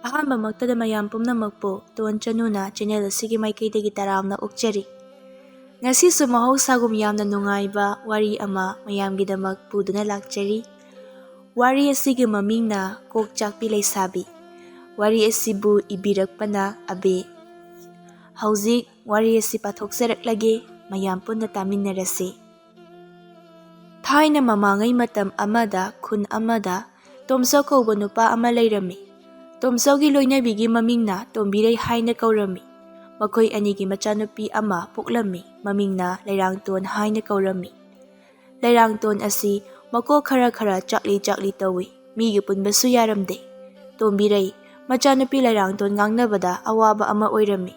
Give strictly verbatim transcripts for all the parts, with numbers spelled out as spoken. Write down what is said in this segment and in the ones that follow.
ꯑꯍꯥꯟꯕꯃꯛꯇꯗ ꯃꯌꯥꯝ ꯄꯨꯝꯅꯃꯛꯄꯨ tone ꯆꯅꯨꯅ channel ꯑꯁꯤꯒꯤ ꯃꯥꯏꯀꯩꯗꯒꯤ ꯇꯔꯥꯝꯅ ꯑꯣꯛꯆꯔꯤ꯫ ꯉꯁꯤꯁꯨ ꯃꯍꯧꯁꯥꯒꯨꯝ ꯌꯥꯝꯅ ꯅꯨꯡꯉꯥꯏꯕ ꯋꯥꯔꯤ ꯑꯃ ꯃꯌꯥꯝꯒꯤꯗꯃꯛ ꯄꯨꯗꯨꯅ ꯂꯥꯛꯆꯔꯤ꯫ ꯋꯥꯔꯤ ꯑꯁꯤꯒꯤ ꯃꯃꯤꯡꯅ ꯀꯣꯛ ꯆꯥꯛꯄꯤ ꯂꯩꯁꯥꯕꯤ꯫ ꯋꯥꯔꯤ ꯑꯁꯤꯕꯨ ꯏꯕꯤꯔꯛꯄꯅ ꯑꯕꯦ꯫ ꯍꯧꯖꯤꯛ ꯋꯥꯔꯤ ꯑꯁꯤ ꯄꯥꯊꯣꯛꯆꯔꯛꯂꯒꯦ, ꯃꯌꯥꯝ ꯄꯨꯟꯅ ꯇꯥꯃꯤꯟꯅꯔꯁꯤ꯫ ꯊꯥꯏꯅ ꯃꯃꯥꯡꯉꯩ ꯃꯇꯝ ꯑꯃꯗ ꯈꯨꯟ ꯑꯃꯗ ꯇꯣꯝꯆꯧ ꯀꯧꯕ ꯅꯨꯄꯥ ꯑꯃ ꯂꯩꯔꯝꯃꯤ꯫ ꯇꯣꯝꯆꯧꯒꯤ ꯂꯣꯏꯅꯕꯤꯒꯤ ꯃꯃꯤꯡꯅ ꯇꯣꯝꯕꯤꯔꯩ ꯍꯥꯏꯅ ꯀꯧꯔꯝꯃꯤ꯫ ꯃꯈꯣꯏ ꯑꯅꯤꯒꯤ ꯃꯆꯥꯅꯨꯄꯤ ꯑꯃ ꯄꯣꯛꯂꯝꯃꯤ, ꯃꯃꯤꯡꯅ ꯂꯩꯔꯥꯡꯇꯣꯟ ꯍꯥꯏꯅ ꯀꯧꯔꯝꯃꯤ꯫ ꯂꯩꯔꯥꯡꯇꯣꯟ ꯑꯁꯤ ꯃꯀꯣꯛ ꯈꯔ ꯈꯔ ꯆꯥꯛꯂꯤ ꯆꯥꯛꯂꯤ ꯇꯧꯏ, ꯃꯤꯒ ꯄꯨꯟꯕꯁꯨ ꯌꯥꯔꯝꯗꯦ꯫ ꯇꯣꯝꯕꯤꯔꯩ, ꯃꯆꯥꯅꯨꯄꯤ ꯂꯩꯔꯥꯡꯇꯣꯟ ꯉꯥꯡꯅꯕꯗ ꯑꯋꯥꯕ ꯑꯃ ꯑꯣꯏꯔꯝꯃꯤ꯫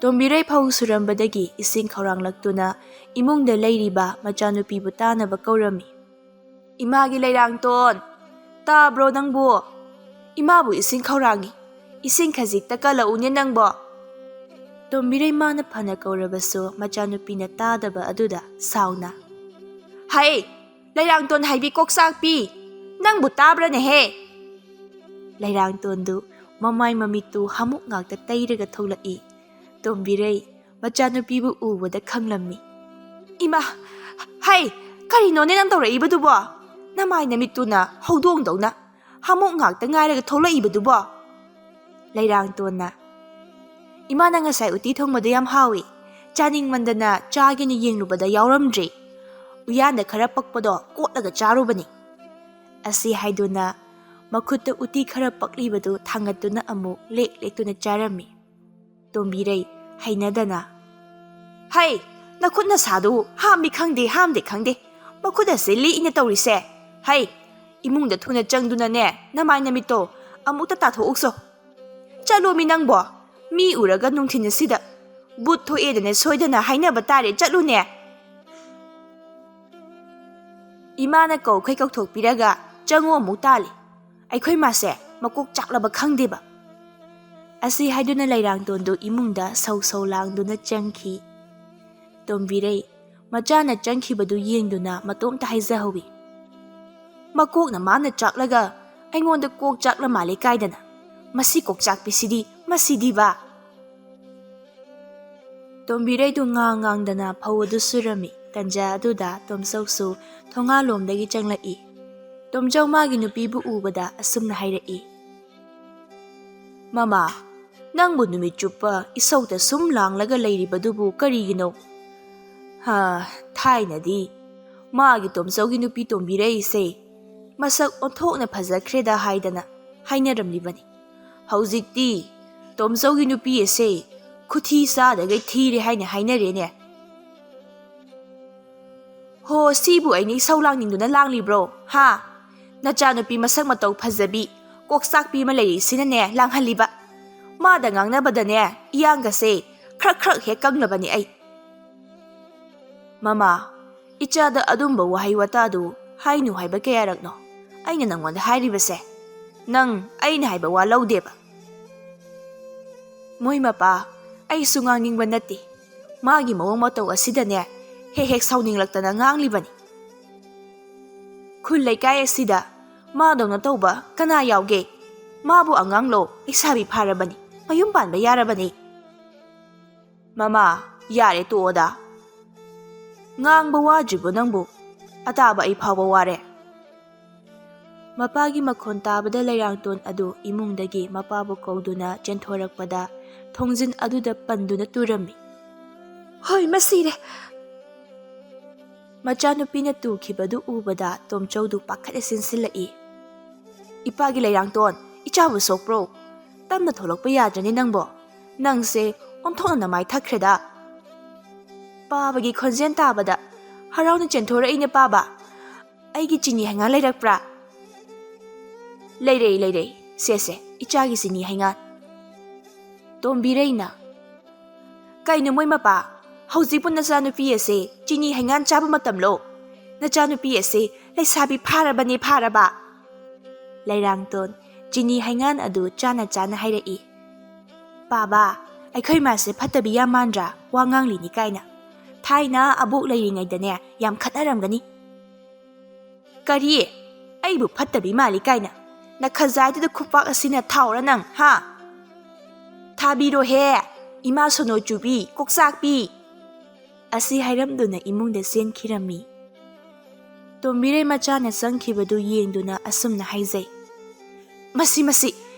ꯇꯣꯝꯕꯤꯔꯩ ꯐꯧ ꯁꯨꯔꯝꯕꯗꯒꯤ ꯏꯁꯤꯡ ꯈꯧꯔꯥꯡꯂꯛꯇꯨꯅ ꯏꯃꯨꯡꯗ ꯂꯩꯔꯤꯕ ꯃꯆꯥꯅꯨꯄꯤꯕꯨ ꯇꯥꯅꯕ ꯀꯧꯔꯝꯃꯤ꯫ "ꯏꯃꯥꯒꯤ ꯂꯩꯔꯥꯡꯇꯣꯟ, ꯇꯥꯕ꯭ꯔꯣ ꯅꯪꯕꯨ? ꯏꯃꯥꯕꯨ ꯏꯁꯤꯡ ꯈꯧꯔꯥꯡꯉꯤ, ꯏꯁꯤꯡ ꯈꯖꯤꯛꯇ ꯀꯜꯂꯛꯎꯅꯦ ꯅꯪꯕꯣ?" ꯇꯣꯝꯕꯤꯔꯩ ꯃꯥꯅ ꯐꯅ ꯀꯧꯔꯕꯁꯨ ꯃꯆꯥꯅꯨꯄꯤꯅ ꯇꯥꯗꯕ ꯑꯗꯨꯗ ꯁꯥꯎꯅ, "ꯍꯩ, ꯂꯩꯔꯥꯡꯇꯣꯟ ꯍꯥꯏꯕꯤ ꯀꯣꯛꯆꯥꯛꯄꯤ, ꯅꯪꯕꯨ ꯇꯥꯕ꯭ꯔꯅꯦꯍꯦ?" ꯂꯩꯔꯥꯡꯇꯣꯟꯗꯨ ꯃꯃꯥꯏ ꯃꯃꯤꯠꯇꯨ ꯍꯥꯃꯨꯛ ꯉꯥꯛꯇ ꯇꯩꯔꯒ ꯊꯣꯛꯂꯛꯏ꯫ ꯇꯣꯝꯕꯤꯔꯩ ꯃꯆꯥꯅꯨꯄꯤꯕꯨ ꯎꯕꯗ ꯈꯪꯂꯝꯃꯤ꯫ "ꯏꯃꯥ, ꯍꯩ, ꯀꯔꯤꯅꯣꯅꯦ ꯅꯪ ꯇꯧꯔꯛꯏꯕꯗꯨꯕꯣ? ꯅꯃꯥꯏ ꯅꯃꯤꯠꯇꯨꯅ ꯍꯧꯗꯣꯡꯗꯧꯅ ꯍꯥꯃꯨꯛ ꯉꯥꯛꯇ ꯉꯥꯏꯔꯒ ꯊꯣꯛꯂꯛꯏꯕꯗꯨꯕꯣ?" ꯂꯩꯔꯥꯡꯇꯣꯟꯅ, "ꯏꯃꯥꯅ ꯉꯁꯥꯏ ꯎꯇꯤ ꯊꯣꯡꯕꯗꯣ ꯌꯥꯝ ꯍꯥꯎꯏ, ꯆꯥꯅꯤꯡꯃꯟꯗꯅ ꯆꯥꯒꯦꯅ ꯌꯦꯡꯂꯨꯕꯗ ꯌꯥꯎꯔꯝꯗ꯭ꯔꯦ꯫ ꯎꯌꯥꯟꯗ ꯈꯔ ꯄꯛꯄꯗꯣ ꯀꯣꯠꯂꯒ ꯆꯥꯔꯨꯕꯅꯤ," ꯑꯁꯤ ꯍꯥꯏꯗꯨꯅ ꯃꯈꯨꯠꯇ ꯎꯇꯤ ꯈꯔ ꯄꯛꯂꯤꯕꯗꯨ ꯊꯥꯡꯒꯠꯇꯨꯅ ꯑꯃꯨꯛ ꯂꯦꯛ ꯂꯦꯛꯇꯨꯅ ꯆꯥꯔꯝꯃꯤ꯫ ꯇꯣꯝꯕꯤꯔꯩ ꯍꯩꯅꯗꯅ, "ꯍꯩ, ꯅꯈꯨꯠ ꯅꯁꯥꯗꯨ ꯍꯥꯝꯃꯤ ꯈꯪꯗꯦ, ꯍꯥꯝꯗꯦ ꯈꯪꯗꯦ, ꯃꯈꯨꯠ ꯑꯁꯤ ꯂꯤꯛꯏꯅ ꯇꯧꯔꯤꯁꯦ꯫ ꯍꯩ, ꯏꯃꯨꯡꯗ ꯊꯨꯅ ꯆꯪꯗꯨꯅꯅꯦ, ꯅꯃꯥꯏ ꯅꯃꯤꯠꯇꯣ ꯑꯃꯨꯛꯇ ꯇꯥꯊꯣꯛꯎꯆꯣ꯫ ꯆꯠꯂꯣꯃꯤ ꯅꯪꯕꯣ, ꯃꯤ ꯎꯔꯒ ꯅꯨꯡꯊꯤꯜ ꯑꯁꯤꯗ꯫ ꯕꯨꯠ ꯊꯣꯛꯑꯦꯗꯅꯦ ꯁꯣꯏꯗꯅ ꯍꯥꯏꯅꯕ ꯇꯥꯔꯦ, ꯆꯠꯂꯨꯅꯦ꯫ ꯏꯃꯥꯅ ꯀꯧꯈꯩ ꯀꯧꯊꯣꯛꯄꯤꯔꯒ ꯆꯪꯉꯨ ꯑꯃꯨꯛ ꯇꯥꯜꯂꯤ꯫ ꯑꯩꯈꯣꯏ ꯃꯥꯁꯦ ꯃꯀꯣꯛ ꯆꯥꯛꯂꯕ ꯈꯪꯗꯦꯕ," ꯑꯁꯤ ꯍꯥꯏꯗꯨꯅ ꯂꯩꯔꯥꯡꯇꯣꯟꯗꯨ ꯏꯃꯨꯡꯗ ꯁꯧ ꯁꯧ ꯂꯥꯡꯗꯨꯅ ꯆꯪꯈꯤ꯫ ꯇꯣꯝꯕꯤꯔꯩ ꯃꯆꯥꯅ ꯆꯪꯈꯤꯕꯗꯨ ꯌꯦꯡꯗꯨꯅ ꯃꯇꯣꯝꯇ ꯍꯥꯏꯖꯍꯧꯏ, "ꯃꯀꯣꯛꯅ ꯃꯥꯅ ꯆꯥꯛꯂꯒ ꯑꯩꯉꯣꯟꯗ ꯀꯣꯛ ꯆꯥꯛꯂ ꯃꯥꯜꯂꯦ ꯀꯥꯏꯗꯅ꯫ ꯃꯁꯤ ꯀꯣꯛꯆꯥꯛꯄꯤꯁꯤꯗꯤ, ꯃꯁꯤꯗꯤꯕ꯫ ꯇꯣꯝꯕꯤꯔꯩꯗꯨ ꯉꯥꯡ ꯉꯥꯡꯗꯅ ꯐꯧ ꯑꯗꯨ ꯁꯨꯔꯝꯃꯤ꯫ ꯇꯟꯖꯥ ꯑꯗꯨꯗ ꯇꯣꯝꯆꯧꯁꯨ ꯊꯣꯡꯒꯥꯜꯂꯣꯝꯗꯒꯤ ꯆꯪꯂꯛꯏ꯫ ꯇꯣꯝꯆꯧ ꯃꯥꯒꯤ ꯅꯨꯄꯤꯕꯨ ꯎꯕꯗ ꯑꯁꯨꯝꯅ ꯍꯥꯏꯔꯛꯏ, "ꯃꯃꯥ, ꯅꯪꯕꯨ ꯅꯨꯃꯤꯠ ꯆꯨꯞꯄ ꯏꯁꯧꯗ ꯁꯨꯝ ꯂꯥꯡꯂꯒ ꯂꯩꯔꯤꯕꯗꯨꯕꯨ ꯀꯔꯤꯒꯤꯅꯣ?" "ꯍꯥ, ꯊꯥꯏꯅꯗꯤ ꯃꯥꯒꯤ ꯇꯣꯝꯆꯧꯒꯤ ꯅꯨꯄꯤ ꯇꯣꯝꯕꯤꯔꯩꯁꯦ ꯃꯁꯛ ꯑꯣꯟꯊꯣꯛꯅ ꯐꯖꯈ꯭ꯔꯦꯗ" ꯍꯥꯏꯗꯅ ꯍꯥꯏꯅꯔꯝꯂꯤꯕꯅꯤ꯫ ꯍꯧꯖꯤꯛꯇꯤ ꯇꯣꯝꯆꯧꯒꯤ ꯅꯨꯄꯤ ꯑꯁꯦ ꯈꯨꯊꯤ ꯆꯥꯗꯒꯩ ꯊꯤꯔꯦ ꯍꯥꯏꯅ ꯍꯥꯏꯅꯔꯦꯅꯦ꯫ ꯍꯣ, ꯁꯤꯕꯨ ꯑꯩꯅ ꯏꯁꯧ ꯂꯥꯡꯅꯤꯡꯗꯨꯅ ꯂꯥꯡꯂꯤꯕ꯭ꯔꯣ? ꯍꯥ? ꯅꯆꯥꯅꯨꯄꯤ ꯃꯁꯛ ꯃꯇꯧ ꯐꯖꯕꯤ, ꯀꯣꯛꯆꯥꯛꯄꯤ ꯑꯃ ꯂꯩꯔꯤꯁꯤꯅꯅꯦ ꯂꯥꯡꯍꯜꯂꯤꯕ꯫ ꯃꯥꯗ ꯉꯥꯡꯅꯕꯗꯅꯦ ꯏꯌꯥꯡꯒꯁꯦ ꯈ꯭ꯔꯛ ꯈ꯭ꯔꯛ ꯍꯦꯛ ꯀꯪꯂꯕꯅꯤ ꯑꯩ꯫ ꯃꯃꯥ, ꯏꯆꯥꯗ ꯑꯗꯨꯝꯕ ꯋꯥꯍꯩ ꯋꯥꯇꯥꯗꯨ ꯍꯥꯏꯅꯨ ꯍꯥꯏꯕ ꯀꯌꯥꯔꯛꯅꯣ ꯑꯩꯅ ꯅꯪꯉꯣꯟꯗ ꯍꯥꯏꯔꯤꯕꯁꯦ? ꯅꯪ ꯑꯩꯅ ꯍꯥꯏꯕ ꯋꯥ ꯂꯧꯗꯦꯕ꯫ ꯃꯣꯏ ꯃꯄꯥ, ꯑꯩꯁꯨ ꯉꯥꯡꯅꯤꯡꯕ ꯅꯠꯇꯦ꯫ ꯃꯥꯒꯤ ꯃꯑꯣꯡ ꯃꯇꯧ ꯑꯁꯤꯗꯅꯦ ꯍꯦꯛ ꯍꯦꯛ ꯁꯥꯎꯅꯤꯡꯂꯛꯇꯅ ꯉꯥꯡꯂꯤꯕꯅꯤ꯫ ꯈꯨꯜ ꯂꯩꯀꯥꯏ ꯑꯁꯤꯗ ꯃꯥꯗꯧꯅ ꯇꯧꯕ ꯀꯅꯥ ꯌꯥꯎꯒꯦ? ꯃꯥꯕꯨ ꯑꯉꯥꯡꯂꯣ, ꯂꯩꯁꯥꯕꯤ ꯐꯥꯔꯕꯅꯤ, ꯃꯌꯨꯝ ꯄꯥꯟꯕ ꯌꯥꯔꯕꯅꯤ꯫ ꯃꯃꯥ, ꯌꯥꯔꯦ ꯇꯣꯛꯑꯣꯗ꯫ ꯉꯥꯡꯕ ꯋꯥꯗ꯭ꯔꯤꯕꯣ ꯅꯪꯕꯨ? ꯑꯇꯥꯕ ꯑꯩ ꯐꯥꯎꯕ ꯋꯥꯔꯦ꯫ ꯃꯄꯥꯒꯤ ꯃꯈꯣꯟ ꯇꯥꯕꯗ ꯂꯩꯔꯥꯡꯇꯣꯟ ꯑꯗꯨ ꯏꯃꯨꯡꯗꯒꯤ ꯃꯄꯥꯕꯨ ꯀꯧꯗꯨꯅ ꯆꯦꯟꯊꯣꯔꯛꯄꯗ ꯊꯣꯡꯖꯤꯟ ꯑꯗꯨꯗ ꯄꯟꯗꯨꯅ ꯇꯨꯔꯝꯃꯤ꯫ ꯍꯣꯏ, ꯃꯁꯤꯔꯦ! ꯃꯆꯥꯅꯨꯄꯤꯅ ꯇꯨꯈꯤꯕꯗꯨ ꯎꯕꯗ ꯇꯣꯝꯆꯧꯗꯨ ꯄꯥꯈꯠꯅ ꯆꯦꯟꯁꯤꯜꯂꯛꯏ꯫ ꯏꯄꯥꯒꯤ ꯂꯩꯔꯥꯡꯇꯣꯟ, ꯏꯆꯥꯕꯨ ꯁꯣꯛꯄ꯭ꯔꯣ? ꯇꯞꯅ ꯊꯣꯛꯂꯛꯄ ꯌꯥꯗ꯭ꯔꯅꯤ ꯅꯪꯕꯣ? ꯅꯪꯁꯦ ꯑꯣꯟꯊꯣꯛꯅ ꯅꯃꯥꯏ ꯊꯛꯈ꯭ꯔꯦꯗ꯫ ꯄꯥꯕꯒꯤ ꯈꯣꯟꯖꯦꯜ ꯇꯥꯕꯗ ꯍꯔꯥꯎꯅ ꯆꯦꯟꯊꯣꯔꯛꯏꯅꯦ ꯄꯥꯕ꯫ ꯑꯩꯒꯤ ꯆꯤꯅꯤ ꯍꯩꯉꯥꯟ ꯂꯩꯔꯛꯄ꯭ꯔꯥ? ꯂꯩꯔꯦ, ꯂꯩꯔꯦ꯫ ꯁꯦ, ꯁꯦ, ꯏꯆꯥꯒꯤ ꯆꯤꯅꯤ ꯍꯩꯉꯥꯟ꯫ ꯇꯣꯝꯕꯤꯔꯩꯅ, ꯀꯩꯅꯣ ꯃꯣꯏ ꯃꯄꯥ? ꯍꯧꯖꯤꯛꯄꯨ ꯅꯆꯥꯅꯨꯄꯤ ꯑꯁꯦ ꯆꯤꯅꯤ ꯍꯩꯉꯥꯟ ꯆꯥꯕ ꯃꯇꯝꯂꯣ? ꯅꯆꯥꯅꯨꯄꯤ ꯑꯁꯦ ꯂꯩꯁꯥꯕꯤ ꯐꯥꯔꯕꯅꯦ, ꯐꯥꯔꯕ꯫ ꯂꯩꯔꯥꯡꯇꯣꯟ ꯆꯤꯅꯤ ꯍꯩꯉꯥꯟ ꯑꯗꯨ ꯆꯥꯅ ꯆꯥꯅ ꯍꯥꯏꯔꯛꯏ꯫ ꯄꯥꯕ, ꯑꯩꯈꯣꯏ ꯃꯥꯁꯦ ꯐꯠꯇꯕꯤ ꯌꯥꯝ ꯃꯥꯟꯗ꯭ꯔꯥ? ꯋꯥ ꯉꯥꯡꯂꯤꯅꯤ ꯀꯥꯏꯅ꯫ ꯊꯥꯏꯅ ꯑꯕꯣꯛ ꯂꯩꯔꯤꯉꯩꯗꯅꯦ ꯌꯥꯝ ꯈꯠꯅꯔꯝꯒꯅꯤ꯫ ꯀꯔꯤ? ꯑꯩꯕꯨ ꯐꯠꯇꯕꯤ ꯃꯥꯜꯂꯤ ꯀꯥꯏꯅ? ꯅꯈꯖꯥꯏꯗꯨꯗ ꯈꯨꯄꯥꯛ ꯑꯁꯤꯅ ꯊꯥꯎꯔ ꯅꯪ, ꯍꯥ? ꯊꯥꯕꯤꯔꯣꯍꯦ, ꯏꯃꯥ ꯁꯣꯅꯣ ꯆꯨꯕꯤ, ꯀꯣꯛꯆꯥꯛꯄꯤ!" ꯑꯁꯤ ꯍꯥꯏꯔꯝꯗꯨꯅ ꯏꯃꯨꯡꯗ ꯆꯦꯟꯈꯤꯔꯝꯃꯤ꯫ ꯇꯣꯝꯕꯤꯔꯩ ꯃꯆꯥꯅ ꯆꯪꯈꯤꯕꯗꯨ ꯌꯦꯡꯗꯨꯅ ꯑꯁꯨꯝꯅ ꯍꯥꯏꯖꯩ, "ꯃꯁꯤ, ꯃꯁꯤ,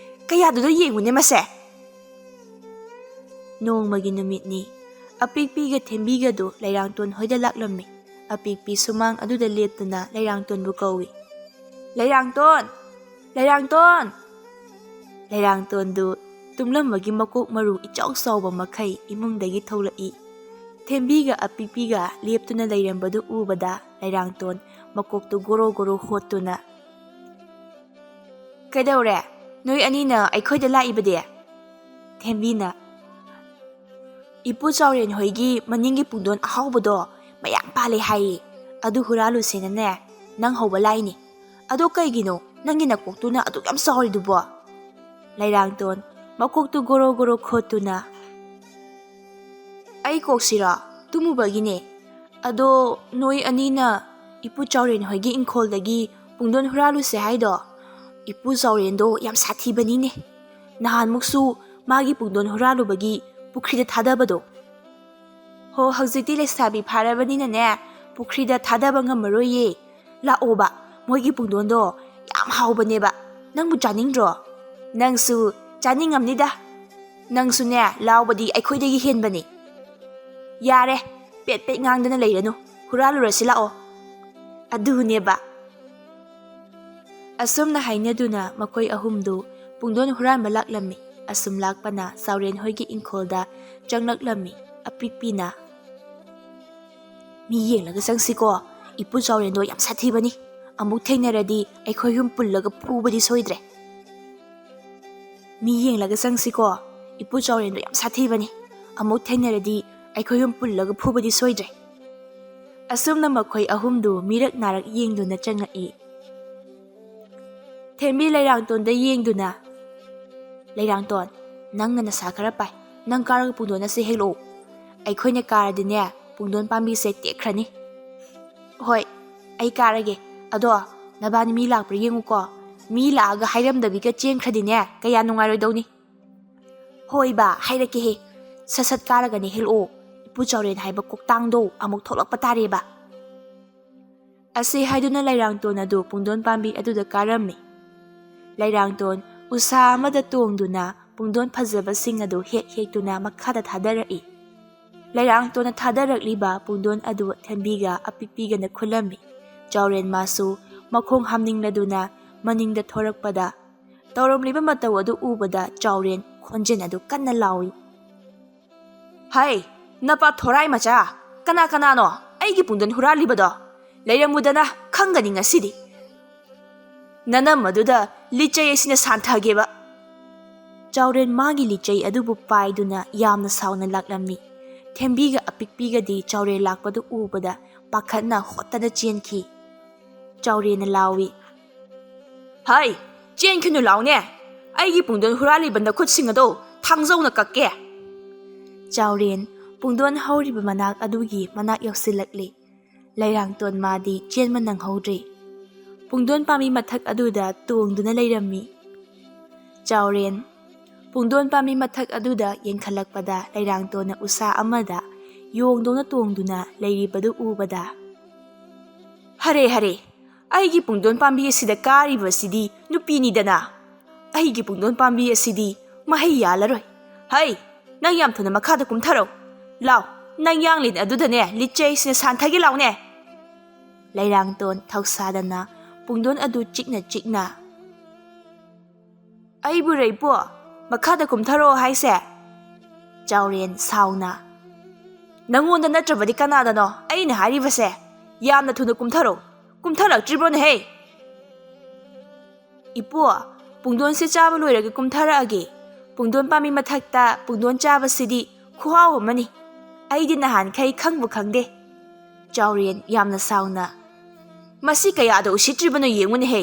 ꯀꯌꯥꯗꯨꯗ ꯌꯦꯡꯉꯨꯅꯦ ꯃꯁꯦ!" ꯅꯣꯡꯃꯒꯤ ꯅꯨꯃꯤꯠꯅꯤ꯫ ꯑꯄꯤꯛꯄꯤꯒ ꯊꯦꯝꯕꯤꯒꯗꯨ ꯂꯩꯔꯥꯡꯇꯣꯟ ꯍꯣꯏꯗ ꯂꯥꯛꯂꯝꯃꯤ꯫ ꯑꯄꯤꯛꯄꯤ ꯁꯨꯃꯥꯡ ꯑꯗꯨꯗ ꯂꯦꯞꯇꯨꯅ ꯂꯩꯔꯥꯡꯇꯣꯟꯕꯨ ꯀꯧꯏ, "ꯂꯩꯔꯥꯡꯇꯣꯟ! ꯂꯩꯔꯥꯡꯇꯣꯟ!" ꯂꯩꯔꯥꯡꯇꯣꯟꯗꯨ ꯇꯨꯝꯂꯝꯕꯒꯤ ꯃꯀꯣꯛ ꯃꯔꯨ ꯏꯆꯥꯎ ꯆꯥꯎꯕ ꯃꯈꯩ ꯏꯃꯨꯡꯗꯒꯤ ꯊꯣꯛꯂꯛꯏ꯫ ꯊꯦꯝꯕꯤꯒ ꯑꯄꯤꯛꯄꯤꯒ ꯂꯦꯞꯇꯨꯅ ꯂꯩꯔꯝꯕꯗꯨ ꯎꯕꯗ ꯂꯩꯔꯥꯡꯇꯣꯟ ꯃꯀꯣꯛꯇꯨ ꯒꯣꯔꯣ ꯒꯣꯔꯣ ꯍꯣꯠꯇꯨꯅ, "ꯀꯩꯗꯧꯔꯦ? ꯅꯣꯏ ꯑꯅꯤꯅ ꯑꯩꯈꯣꯏꯗ ꯂꯥꯛꯏꯕꯗꯤ?" ꯊꯦꯝꯕꯤꯅ, "ꯏꯄꯨ ꯆꯥꯎꯔꯦꯟ ꯍꯣꯏꯒꯤ ꯃꯅꯤꯡꯒꯤ ꯄꯨꯡꯗꯣꯟ ꯑꯍꯥꯎꯕꯗꯣ ꯃꯌꯥꯝ ꯄꯥꯜꯂꯦ ꯍꯥꯏꯌꯦ, ꯑꯗꯨ ꯍꯨꯔꯥꯜꯂꯨꯁꯦꯅꯅꯦ ꯅꯪ ꯍꯧꯕ ꯂꯥꯛꯏꯅꯦ꯫ ꯑꯗꯣ ꯀꯩꯒꯤꯅꯣ ꯅꯪꯒꯤ ꯅꯀꯣꯛꯇꯨꯅ ꯑꯗꯨꯛ ꯌꯥꯝ ꯆꯥꯎꯔꯤꯗꯨꯕꯣ?" ꯂꯩꯔꯥꯡꯇꯣꯟ ꯃꯀꯣꯛꯇꯨ ꯒꯣꯔꯣ ꯒꯣꯔꯣ ꯈꯣꯠꯇꯨꯅ, "ꯑꯩ ꯀꯣꯛꯁꯤꯔꯣ? ꯇꯨꯝꯃꯨꯕꯒꯤꯅꯦ꯫ ꯑꯗꯣ ꯅꯣꯏ ꯑꯅꯤꯅ ꯏꯄꯨ ꯆꯥꯎꯔꯦꯟ ꯍꯣꯏꯒꯤ ꯏꯪꯈꯣꯜꯗꯒꯤ ꯄꯨꯡꯗꯣꯟ ꯍꯨꯔꯥꯜꯂꯨꯁꯦ ꯍꯥꯏꯗꯣ? ꯏꯄꯨ ꯆꯥꯎꯔꯦꯟꯗꯣ ꯌꯥꯝ ꯁꯥꯊꯤꯕꯅꯤꯅꯦ꯫ ꯅꯍꯥꯟꯃꯨꯛꯁꯨ ꯃꯥꯒꯤ ꯄꯨꯡꯗꯣꯟ ꯍꯨꯔꯥꯜꯂꯨꯕꯒꯤ ꯄꯨꯈ꯭ꯔꯤꯗ ꯊꯥꯗꯕꯗꯣ꯫ ꯍꯣ, ꯍꯧꯖꯤꯛꯇꯤ ꯂꯩꯁꯥꯕꯤ ꯐꯥꯔꯕꯅꯤꯅꯅꯦ, ꯄꯨꯈ꯭ꯔꯤꯗ ꯊꯥꯗꯕ ꯉꯝꯃꯔꯣꯏꯌꯦ꯫ ꯂꯥꯛꯑꯣꯕ, ꯃꯣꯏꯒꯤ ꯄꯨꯡꯗꯣꯟꯗꯣ ꯌꯥꯝ ꯍꯥꯎꯕꯅꯦꯕ꯫ ꯅꯪꯕꯨ ꯆꯥꯅꯤꯡꯗ꯭ꯔꯣ? ꯅꯪꯁꯨ ꯆꯥꯅꯤꯡꯉꯝꯅꯤꯗ꯫ ꯅꯪꯁꯨꯅꯦ, ꯂꯥꯎꯕꯗꯤ ꯑꯩꯈꯣꯏꯗꯒꯤ ꯍꯦꯟꯕꯅꯤ꯫ ꯌꯥꯔꯦ, ꯄꯦꯠ ꯄꯦꯠ ꯉꯥꯡꯗꯅ ꯂꯩꯔꯅꯨ꯫ ꯍꯨꯔꯥꯜꯂꯨꯔꯁꯤ ꯂꯥꯛꯑꯣ꯫ ꯑꯗꯨꯅꯦꯕ꯫" ꯑꯁꯨꯝꯅ ꯍꯥꯏꯅꯗꯨꯅ ꯃꯈꯣꯏ ꯑꯍꯨꯝꯗꯨ ꯄꯨꯡꯗꯣꯟ ꯍꯨꯔꯥꯟꯕ ꯂꯥꯛꯂꯝꯃꯤ꯫ ꯑꯁꯨꯝ ꯂꯥꯛꯄꯅ ꯆꯥꯎꯔꯦꯟ ꯍꯣꯏꯒꯤ ꯏꯪꯈꯣꯜꯗ ꯆꯪꯂꯛꯂꯝꯃꯤ꯫ ꯑꯄꯤꯛꯄꯤꯅ, "ꯃꯤ ꯌꯦꯡꯂꯒ ꯆꯪꯁꯤꯀꯣ꯫ ꯏꯄꯨ ꯆꯥꯎꯔꯦꯟꯗꯣ ꯌꯥꯝ ꯁꯥꯊꯤꯕꯅꯤ꯫ ꯑꯃꯨꯛ ꯊꯦꯡꯅꯔꯗꯤ ꯑꯩꯈꯣꯏ ꯑꯍꯨꯝ ꯄꯨꯜꯂꯒ ꯐꯨꯕꯗꯤ ꯁꯣꯏꯗ꯭ꯔꯦ꯫ ꯃꯤ ꯌꯦꯡꯂꯒ ꯆꯪꯁꯤꯀꯣ꯫ ꯏꯄꯨ ꯆꯥꯎꯔꯦꯟꯗꯣ ꯌꯥꯝ ꯁꯥꯊꯤꯕꯅꯤ꯫ ꯑꯃꯨꯛ ꯊꯦꯡꯅꯔꯗꯤ ꯑꯩꯈꯣꯏ ꯑꯍꯨꯝ ꯄꯨꯜꯂꯒ ꯐꯨꯕꯗꯤ ꯁꯣꯏꯗ꯭ꯔꯦ꯫" ꯑꯁꯨꯝꯅ ꯃꯈꯣꯏ ꯑꯍꯨꯝꯗꯨ ꯃꯤꯔꯛ ꯅꯥꯔꯛ ꯌꯦꯡꯗꯨꯅ ꯆꯪꯉꯛꯏ꯫ ꯊꯦꯝꯕꯤ ꯂꯩꯔꯥꯡꯇꯣꯟꯗ ꯌꯦꯡꯗꯨꯅ, "ꯂꯩꯔꯥꯡꯇꯣꯟ, ꯅꯪꯅ ꯅꯁꯥ ꯈꯔ ꯄꯥꯏ꯫ ꯅꯪ ꯀꯥꯔꯒ ꯄꯨꯡꯗꯣꯟ ꯑꯁꯦ ꯍꯦꯛꯂꯛꯑꯣ꯫ ꯑꯩꯈꯣꯏꯅ ꯀꯥꯔꯗꯤꯅꯦ, ꯄꯨꯡꯗꯣꯟ ꯄꯥꯝꯕꯤꯁꯦ ꯇꯦꯛꯈ꯭ꯔꯅꯤ꯫" "ꯍꯣꯏ, ꯑꯩ ꯀꯥꯔꯒꯦ꯫ ꯑꯗꯣ ꯅꯕꯥꯅꯤ ꯃꯤ ꯂꯥꯛꯄ꯭ꯔꯥ ꯌꯦꯡꯉꯨꯀꯣ꯫ ꯃꯤ ꯂꯥꯛꯑꯒ ꯍꯥꯏꯔꯝꯗꯕꯤꯒ ꯆꯦꯟꯈ꯭ꯔꯗꯤꯅꯦ, ꯀꯌꯥ ꯅꯨꯡꯉꯥꯏꯔꯣꯏꯗꯧꯅꯤ꯫ ꯍꯣꯏꯕ, ꯍꯥꯏꯔꯛꯀꯦꯍꯦ꯫ ꯁꯠ ꯁꯠ ꯀꯥꯔꯒꯅꯦ ꯍꯦꯜꯂꯛꯑꯣ꯫ ꯏꯄꯨ ꯆꯥꯎꯔꯦꯟ ꯍꯥꯏꯕ ꯀꯣꯛꯇꯥꯡꯗꯣ ꯑꯃꯨꯛ ꯊꯣꯛꯂꯛꯄ ꯇꯥꯔꯦꯕ꯫ ꯑꯁꯤ ꯍꯥꯏꯗꯨꯅ ꯂꯩꯔꯥꯡꯇꯣꯟ ꯑꯗꯨ ꯄꯨꯡꯗꯣꯟ ꯄꯥꯝꯕꯤ ꯑꯗꯨꯗ ꯀꯥꯔꯝꯃꯤ꯫ ꯂꯩꯔꯥꯡꯇꯣꯟ ꯎꯁꯥ ꯑꯃꯗ ꯇꯣꯡꯗꯨꯅ ꯄꯨꯡꯗꯣꯟ ꯐꯖꯕꯁꯤꯡ ꯑꯗꯨ ꯍꯦꯛ ꯍꯦꯛꯇꯨꯅ ꯃꯈꯥꯗ ꯊꯥꯗꯔꯛꯏ꯫ ꯂꯩꯔꯥꯡꯇꯣꯟꯅ ꯊꯥꯗꯔꯛꯂꯤꯕ ꯄꯨꯡꯗꯣꯟ ꯑꯗꯨ ꯊꯦꯝꯕꯤꯒ ꯑꯄꯤꯛꯄꯤꯒꯅ ꯈꯨꯜꯂꯝꯃꯤ꯫ ꯆꯥꯎꯔꯦꯟ ꯃꯥꯁꯨ ꯃꯈꯣꯡ ꯍꯥꯝꯅꯤꯡꯂꯗꯨꯅ ꯃꯅꯤꯡꯗ ꯊꯣꯔꯛꯄꯗ, ꯇꯧꯔꯝꯂꯤꯕ ꯃꯇꯧ ꯑꯗꯨ ꯎꯕꯗ ꯆꯥꯎꯔꯦꯟ ꯈꯣꯟꯖꯦꯜ ꯑꯗꯨ ꯀꯟꯅ ꯂꯥꯎꯏ, "ꯍꯩ, ꯅꯄꯥ ꯊꯣꯔꯥꯏ ꯃꯆꯥ, ꯀꯅꯥ ꯀꯅꯥꯅꯣ ꯑꯩꯒꯤ ꯄꯨꯡꯗꯣꯟ ꯍꯨꯔꯥꯜꯂꯤꯕꯗꯣ? ꯂꯩꯔꯝꯃꯨꯗꯅ, ꯈꯪꯒꯅꯤ ꯉꯁꯤꯗꯤ꯫ ꯅꯅꯝ ꯑꯗꯨꯗ ꯂꯤꯆꯩ ꯑꯁꯤꯅ ꯁꯥꯟꯊꯒꯦꯕ꯫" ꯆꯥꯎꯔꯦꯟ ꯃꯥꯒꯤ ꯂꯤꯆꯩ ꯑꯗꯨꯕꯨ ꯄꯥꯏꯗꯨꯅ ꯌꯥꯝꯅ ꯁꯥꯎꯅ ꯂꯥꯛꯂꯝꯃꯤ꯫ ꯊꯦꯝꯕꯤꯒ ꯑꯄꯤꯛꯄꯤꯒꯗꯤ ꯆꯥꯎꯔꯦꯟ ꯂꯥꯛꯄꯗꯨ ꯎꯕꯗ ꯄꯥꯈꯠꯅ ꯍꯣꯠꯇꯅ ꯆꯦꯟꯈꯤ꯫ ꯆꯥꯎꯔꯦꯟꯅ ꯂꯥꯎꯏ, "ꯍꯩ, ꯆꯦꯟꯈꯤꯅꯨ ꯂꯥꯎꯅꯦ! ꯑꯩꯒꯤ ꯄꯨꯡꯗꯣꯟ ꯍꯨꯔꯥꯜꯂꯤꯕ ꯅꯈꯨꯠꯁꯤꯡ ꯑꯗꯣ ꯊꯥꯡꯖꯧꯅ ꯀꯛꯀꯦ!" ꯆꯥꯎꯔꯦꯟ ꯄꯨꯡꯗꯣꯟ ꯍꯧꯔꯤꯕ ꯃꯅꯥꯛ ꯑꯗꯨꯒꯤ ꯃꯅꯥꯛ ꯌꯧꯁꯤꯜꯂꯛꯂꯤ꯫ ꯂꯩꯔꯥꯡꯇꯣꯟ ꯃꯥꯗꯤ ꯆꯦꯟꯕ ꯅꯪꯍꯧꯗ꯭ꯔꯦ꯫ ꯄꯨꯡꯗꯣꯟ ꯄꯥꯝꯕꯤ ꯃꯊꯛ ꯑꯗꯨꯗ ꯇꯣꯡꯗꯨꯅ ꯂꯩꯔꯝꯃꯤ꯫ ꯆꯥꯎꯔꯦꯟ ꯄꯨꯡꯗꯣꯟ ꯄꯥꯝꯕꯤ ꯃꯊꯛ ꯑꯗꯨꯗ ꯌꯦꯡꯈꯠꯂꯛꯄꯗ ꯂꯩꯔꯥꯡꯇꯣꯟꯅ ꯎꯁꯥ ꯑꯃꯗ ꯌꯣꯡꯗꯧꯅ ꯇꯣꯡꯗꯨꯅ ꯂꯩꯔꯤꯕꯗꯨ ꯎꯕꯗ, "ꯍꯔꯦ, ꯍꯔꯦ, ꯑꯩꯒꯤ ꯄꯨꯡꯗꯣꯟ ꯄꯥꯝꯕꯤ ꯑꯁꯤꯗ ꯀꯥꯔꯤꯕꯁꯤꯗꯤ ꯅꯨꯄꯤꯅꯤꯗꯅ꯫ ꯑꯩꯒꯤ ꯄꯨꯡꯗꯣꯟ ꯄꯥꯝꯕꯤ ꯑꯁꯤꯗꯤ ꯃꯍꯩ ꯌꯥꯜꯂꯔꯣꯏ꯫ ꯍꯩ, ꯅꯪ ꯌꯥꯝ ꯊꯨꯅ ꯃꯈꯥꯗ ꯀꯨꯝꯊꯔꯣ꯫ ꯂꯥꯎ, ꯅꯪ ꯌꯥꯡꯂꯦꯟ ꯑꯗꯨꯗꯅꯦ ꯂꯤꯆꯩꯁꯤꯅ ꯁꯥꯟꯊꯒꯦ ꯂꯥꯎꯅꯦ!" ꯂꯩꯔꯥꯡꯇꯣꯟ ꯊꯧꯁꯥꯗꯅ ꯄꯨꯡꯗꯣꯟ ꯑꯗꯨ ꯆꯤꯛꯅ ꯆꯤꯛꯅ, "ꯑꯩꯕꯨ ꯔꯩꯄꯣ, ꯃꯈꯥꯗ ꯀꯨꯝꯊꯔꯛꯑꯣ ꯍꯥꯏꯁꯦ?" ꯆꯥꯎꯔꯦꯟ ꯁꯥꯎꯅ, "ꯅꯪꯉꯣꯟꯗ ꯅꯠꯇ꯭ꯔꯕꯗꯤ ꯀꯅꯥꯗꯅꯣ ꯑꯩꯅ ꯍꯥꯏꯔꯤꯕꯁꯦ? ꯌꯥꯝꯅ ꯊꯨꯅ ꯀꯨꯝꯊꯔꯣ꯫ ꯀꯨꯝꯊꯔꯛꯇ꯭ꯔꯤꯕ꯭ꯔꯣꯅꯦꯍꯦ?" "ꯏꯄꯨ, ꯄꯨꯡꯗꯣꯟꯁꯦ ꯆꯥꯕ ꯂꯣꯏꯔꯒ ꯀꯨꯝꯊꯔꯛꯑꯒꯦ꯫ ꯄꯨꯡꯗꯣꯟ ꯄꯥꯝꯕꯤ ꯃꯊꯛꯇ ꯄꯨꯡꯗꯣꯟ ꯆꯥꯕꯁꯤꯗꯤ ꯈꯨꯍꯥꯎ ꯑꯃꯅꯤ꯫ ꯑꯩꯗꯤ ꯅꯍꯥꯟꯈꯩ ꯈꯪꯕꯨ ꯈꯪꯗꯦ꯫" ꯆꯥꯎꯔꯦꯟ ꯌꯥꯝꯅ ꯁꯥꯎꯅ, "ꯃꯁꯤ ꯀꯌꯥꯗ ꯎꯁꯤꯠꯇ꯭ꯔꯤꯕꯅꯣ ꯌꯦꯡꯉꯨꯅꯦꯍꯦ꯫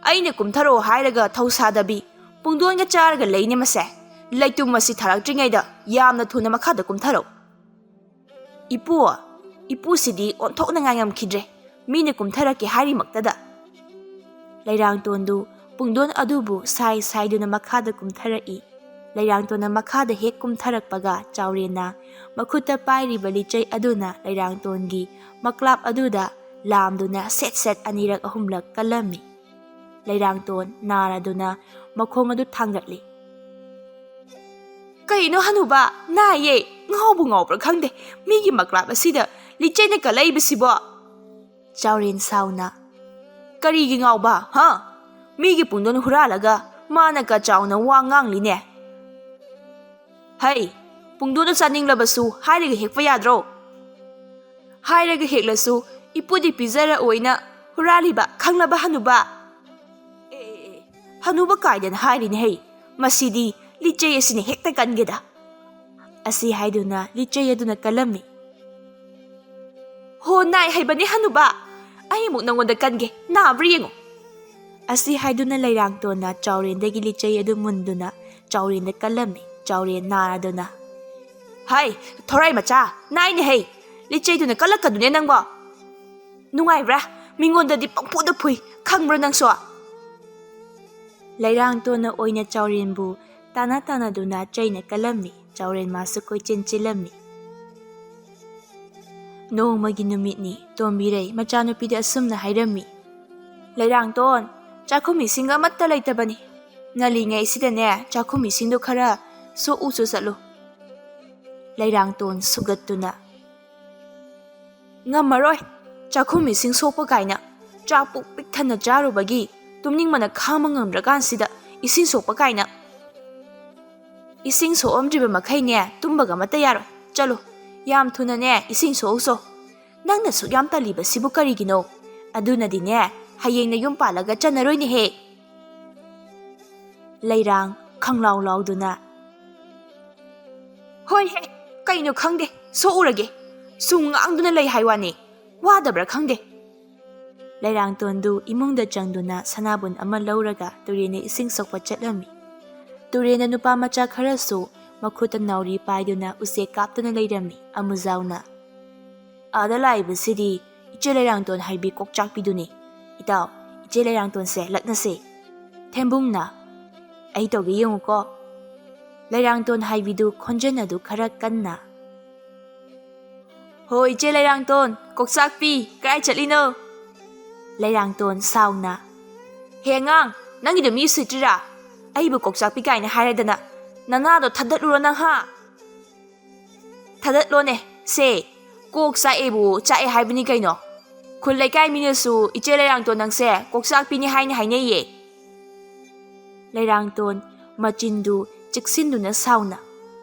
ꯑꯩꯅ ꯀꯨꯝꯊꯔꯛꯑꯣ ꯍꯥꯏꯔꯒ ꯊꯧꯁꯥꯗꯕꯤ, ꯄꯨꯡꯗꯣꯟꯒ ꯆꯥꯔꯒ ꯂꯩꯅꯦ ꯃꯁꯦ꯫ ꯂꯩꯇꯨꯝ ꯑꯁꯤ ꯊꯥꯔꯛꯇ꯭ꯔꯤꯉꯩꯗ ꯌꯥꯝꯅ ꯊꯨꯅ ꯃꯈꯥꯗ ꯀꯨꯝꯊꯔꯛꯎ꯫" "ꯏꯄꯨ, ꯏꯄꯨꯁꯤꯗꯤ ꯑꯣꯟꯊꯣꯛꯅ ꯉꯥꯏꯉꯝꯈꯤꯗ꯭ꯔꯦ꯫ ꯃꯤꯅ ꯀꯨꯝꯊꯔꯛꯀꯦ ꯍꯥꯏꯔꯤꯃꯛꯇꯗ꯫" ꯂꯩꯔꯥꯡꯇꯣꯟꯗꯨ ꯄꯨꯡꯗꯣꯟ ꯑꯗꯨꯕꯨ ꯁꯥꯏ ꯁꯥꯏꯗꯨꯅ ꯃꯈꯥꯗ ꯀꯨꯝꯊꯔꯛꯏ꯫ ꯂꯩꯔꯥꯡꯇꯣꯟꯅ ꯃꯈꯥꯗ ꯍꯦꯛ ꯀꯨꯝꯊꯔꯛꯄꯒ ꯆꯥꯎꯔꯦꯟꯅ ꯃꯈꯨꯠꯇ ꯄꯥꯏꯔꯤꯕ ꯂꯤꯆꯩ ꯑꯗꯨꯅ ꯂꯩꯔꯥꯡꯇꯣꯟꯒꯤ ꯃꯀ꯭ꯂꯥꯞ ꯑꯗꯨꯗ ꯂꯥꯝꯗꯨꯅ ꯁꯦꯠ ꯁꯦꯠ ꯑꯅꯤꯔꯛ ꯑꯍꯨꯝꯂꯛ ꯀꯜꯂꯝꯃꯤ꯫ ꯂꯩꯔꯥꯡꯇꯣꯟ ꯅꯥꯔꯗꯨꯅ ꯃꯈꯣꯡ ꯑꯗꯨ ꯊꯥꯡꯒꯠꯂꯤ꯫ "ꯀꯩꯅꯣ ꯍꯅꯨꯕ, ꯅꯥꯏꯌꯦ, ꯉꯥꯎꯕꯨ ꯉꯥꯎꯕ꯭ꯔꯥ ꯈꯪꯗꯦ, ꯃꯤꯒꯤ ꯃꯀ꯭ꯂꯥꯞ ꯑꯁꯤꯗ ꯂꯤꯆꯩꯅ ꯀꯜꯂꯛꯏꯕꯁꯤꯕꯣ?" ꯆꯥꯎꯔꯦꯟ ꯁꯥꯎꯅ꯫ "ꯀꯔꯤꯒꯤ ꯉꯥꯎꯕ, ꯍꯥ? ꯃꯤꯒꯤ ꯄꯨꯡꯗꯣꯟ ꯍꯨꯔꯥꯜꯂꯒ ꯃꯥꯅ ꯀ ꯆꯥꯎꯅ ꯋꯥ ꯉꯥꯡꯂꯤꯅꯦ꯫ ꯍꯩ, ꯄꯨꯡꯗꯣꯟꯗꯨ ꯆꯥꯅꯤꯡꯂꯕꯁꯨ ꯍꯥꯏꯔꯒ ꯍꯦꯛꯄ ꯌꯥꯗ꯭ꯔꯣ? ꯍꯥꯏꯔꯒ ꯍꯦꯛꯂꯁꯨ ꯏꯄꯨꯗꯤ ꯄꯤꯖꯔꯛꯑꯣꯏꯅ ꯍꯨꯔꯥꯜꯂꯤꯕ, ꯈꯪꯂꯕ ꯍꯅꯨꯕ?" "ꯑꯦ, ꯑꯦ, ꯑꯦ, ꯍꯅꯨꯕ ꯀꯥꯏꯗꯅ ꯍꯥꯏꯔꯤꯅꯦ ꯍꯩ, ꯃꯁꯤꯗꯤ ꯂꯤꯆꯩ ꯑꯁꯤꯅ ꯍꯦꯛꯇ ꯀꯟꯒꯦꯗ꯫" ꯑꯁꯤ ꯍꯥꯏꯗꯨꯅ ꯂꯤꯆꯩ ꯑꯗꯨꯅ ꯀꯜꯂꯝꯃꯤ꯫ "ꯍꯣ, ꯅꯥꯏ ꯍꯩꯕꯅꯦ ꯍꯅꯨꯕ, ꯑꯩ ꯑꯃꯨꯛ ꯅꯉꯣꯟꯗ ꯀꯟꯒꯦ, ꯅꯥꯕ꯭ꯔꯥ ꯌꯦꯡꯉꯨ꯫" ꯑꯁꯤ ꯍꯥꯏꯗꯨꯅ ꯂꯩꯔꯥꯡꯇꯣꯟꯅ ꯆꯥꯎꯔꯦꯟꯗꯒꯤ ꯂꯤꯆꯩ ꯑꯗꯨ ꯃꯨꯟꯗꯨꯅ ꯆꯥꯎꯔꯦꯟꯗ ꯀꯜꯂꯝꯃꯤ꯫ ꯆꯥꯎꯔꯦꯟ ꯅꯥꯔꯗꯨꯅ, "ꯍꯩ, ꯊꯣꯔꯥꯏ ꯃꯆꯥ, ꯅꯥꯏꯅꯦ ꯍꯩ, ꯂꯤꯆꯩꯗꯨꯅ ꯀꯜꯂꯛꯀꯗꯨꯅꯦ ꯅꯪꯕꯣ꯫ ꯅꯨꯡꯉꯥꯏꯕ꯭ꯔꯥ? ꯃꯤꯉꯣꯟꯗꯗꯤ ꯄꯪꯐꯨꯗ ꯐꯨꯏ, ꯈꯪꯕ꯭ꯔꯣ ꯅꯪꯁꯨ?" ꯂꯩꯔꯥꯡꯇꯣꯟꯅ ꯑꯣꯏꯅ ꯆꯥꯎꯔꯦꯟꯕꯨ ꯇꯥꯅ ꯇꯥꯅꯗꯨꯅ ꯆꯩꯅ ꯀꯜꯂꯝꯃꯤ꯫ ꯆꯥꯎꯔꯦꯟ ꯃꯥꯁꯨ ꯀꯣꯏꯆꯦꯟ ꯆꯦꯜꯂꯝꯃꯤ꯫ ꯅꯣꯡꯃꯒꯤ ꯅꯨꯃꯤꯠꯅꯤ꯫ ꯇꯣꯝꯕꯤꯔꯩ ꯃꯆꯥꯅꯨꯄꯤꯗ ꯑꯁꯨꯝꯅ ꯍꯥꯏꯔꯝꯃꯤ, "ꯂꯩꯔꯥꯡꯇꯣꯟ, ꯆꯥꯛꯈꯨꯝ ꯏꯁꯤꯡ ꯑꯃꯠꯇ ꯂꯩꯇꯕꯅꯤ꯫ ꯉꯜꯂꯤꯉꯩꯁꯤꯗꯅꯦ, ꯆꯥꯛꯈꯨꯝ ꯏꯁꯤꯡꯗꯣ ꯈꯔ ꯁꯣꯛꯎꯆꯣ ꯆꯠꯂꯨ꯫" ꯂꯩꯔꯥꯡꯇꯣꯟ ꯁꯨꯒꯠꯇꯨꯅ, "ꯉꯝꯃꯔꯣꯏ꯫ ꯆꯥꯛꯈꯨꯝ ꯏꯁꯤꯡ ꯁꯣꯛꯄ ꯀꯥꯏꯅ꯫ ꯆꯥꯛ ꯄꯨꯛ ꯄꯤꯛ ꯊꯟꯅ ꯆꯥꯔꯨꯕꯒꯤ ꯇꯨꯝꯅꯤꯡꯕꯅ ꯈꯥꯡꯕ ꯉꯝꯗ꯭ꯔꯀꯥꯟꯁꯤꯗ ꯏꯁꯤꯡ ꯁꯣꯛꯄ ꯀꯥꯏꯅ꯫ ꯏꯁꯤꯡ ꯁꯣꯛꯑꯝꯗ꯭ꯔꯤꯕ ꯃꯈꯩꯅꯦ ꯇꯨꯝꯕꯒ ꯑꯃꯠꯇ ꯌꯥꯔꯣꯏ꯫ ꯆꯠꯂꯨ, ꯌꯥꯝ ꯊꯨꯅꯅꯦ ꯏꯁꯤꯡ ꯁꯣꯛꯎꯆꯣ꯫ ꯅꯪꯅ ꯁꯨꯛ ꯌꯥꯝ ꯇꯜꯂꯤꯕꯁꯤꯕꯨ ꯀꯔꯤꯒꯤꯅꯣ? ꯑꯗꯨꯅꯗꯤꯅꯦ, ꯍꯌꯦꯡ ꯅꯌꯨꯝ ꯄꯥꯜꯂꯒ ꯆꯟꯅꯔꯣꯏꯅꯦꯍꯦ꯫" ꯂꯩꯔꯥꯡ ꯈꯪꯂꯥꯎ ꯂꯥꯎꯗꯨꯅ, "ꯍꯣꯏꯍꯦ, ꯀꯩꯅꯣ ꯈꯪꯗꯦ, ꯁꯣꯛꯎꯔꯒꯦ꯫ ꯁꯨꯝ ꯉꯥꯡꯗꯨꯅ ꯂꯩ ꯍꯥꯏ ꯋꯥꯅꯤ, ꯋꯥꯗꯕ꯭ꯔꯥ ꯈꯪꯗꯦ꯫" ꯂꯩꯔꯥꯡꯇꯣꯟꯗꯨ ꯏꯃꯨꯡꯗ ꯆꯪꯗꯨꯅ ꯁꯅꯥꯕꯨꯟ ꯑꯃ ꯂꯧꯔꯒ ꯇꯨꯔꯦꯟꯗ ꯏꯁꯤꯡ ꯁꯣꯛꯄ ꯆꯠꯂꯝꯃꯤ꯫ ꯇꯨꯔꯦꯟꯗ ꯅꯨꯄꯥ ꯃꯆꯥ ꯈꯔꯁꯨ ꯃꯈꯨꯠꯇ ꯅꯥꯎꯔꯤ ꯄꯥꯏꯗꯨꯅ ꯎꯆꯦꯛ ꯀꯥꯞꯇꯨꯅ ꯂꯩꯔꯝꯃꯤ꯫ ꯑꯃꯨꯖꯥꯎꯅ, "ꯑꯥꯗ ꯂꯥꯛꯏꯕꯁꯤꯗꯤ ꯏꯆꯦ ꯂꯩꯔꯥꯡꯇꯣꯟ ꯍꯥꯏꯕꯤ ꯀꯣꯛꯆꯥꯛꯄꯤꯗꯨꯅꯤ꯫ ꯏꯇꯥꯎ, ꯏꯆꯦ ꯂꯩꯔꯥꯡꯇꯣꯟꯁꯦ ꯂꯛꯅꯁꯦ꯫" ꯊꯦꯝꯕꯨꯡꯅ, "ꯑꯩ ꯇꯧꯒꯦ ꯌꯦꯡꯉꯨꯀꯣ꯫" ꯂꯩꯔꯥꯡꯇꯣꯟ ꯍꯥꯏꯕꯤꯗꯨ ꯈꯣꯟꯖꯦꯜ ꯑꯗꯨ ꯈꯔ ꯀꯟꯅ, "ꯍꯣ ꯏꯆꯦ ꯂꯩꯔꯥꯡꯇꯣꯟ, ꯀꯣꯛꯆꯥꯛꯄꯤ, ꯀꯗꯥꯏ ꯆꯠꯂꯤꯅꯣ?" ꯂꯩꯔꯥꯡꯇꯣꯟ ꯁꯥꯎꯅ, "ꯍꯦ ꯑꯉꯥꯡ, ꯅꯪꯒꯤꯗꯣ ꯃꯤ ꯎꯁꯤꯠꯇ꯭ꯔꯤꯔꯥ? ꯑꯩꯕꯨ ꯀꯣꯛꯆꯥꯛꯄꯤ ꯀꯥꯏꯅ ꯍꯥꯏꯔꯗꯅ, ꯅꯅꯥꯗꯣ ꯊꯥꯗꯠꯂꯨꯔꯣ ꯅꯪ ꯍꯥ? ꯊꯥꯗꯠꯂꯣꯅꯦ ꯁꯦ, ꯀꯣꯛ ꯆꯥꯛꯑꯦꯕꯨ ꯆꯥꯛꯑꯦ ꯍꯥꯏꯕꯅꯤ ꯀꯩꯅꯣ꯫ ꯈꯨꯜ ꯂꯩꯀꯥꯏ ꯃꯤꯅꯁꯨ ꯏꯆꯦ ꯂꯩꯔꯥꯡꯇꯣꯟ ꯅꯪꯁꯦ ꯀꯣꯛꯆꯥꯛꯄꯤꯅꯤ ꯍꯥꯏꯅ ꯍꯥꯏꯅꯩꯌꯦ꯫" ꯂꯩꯔꯥꯡꯇꯣꯟ ꯃꯆꯤꯟꯗꯨ ꯆꯤꯛꯁꯤꯟꯗꯨꯅ ꯁꯥꯎꯅ,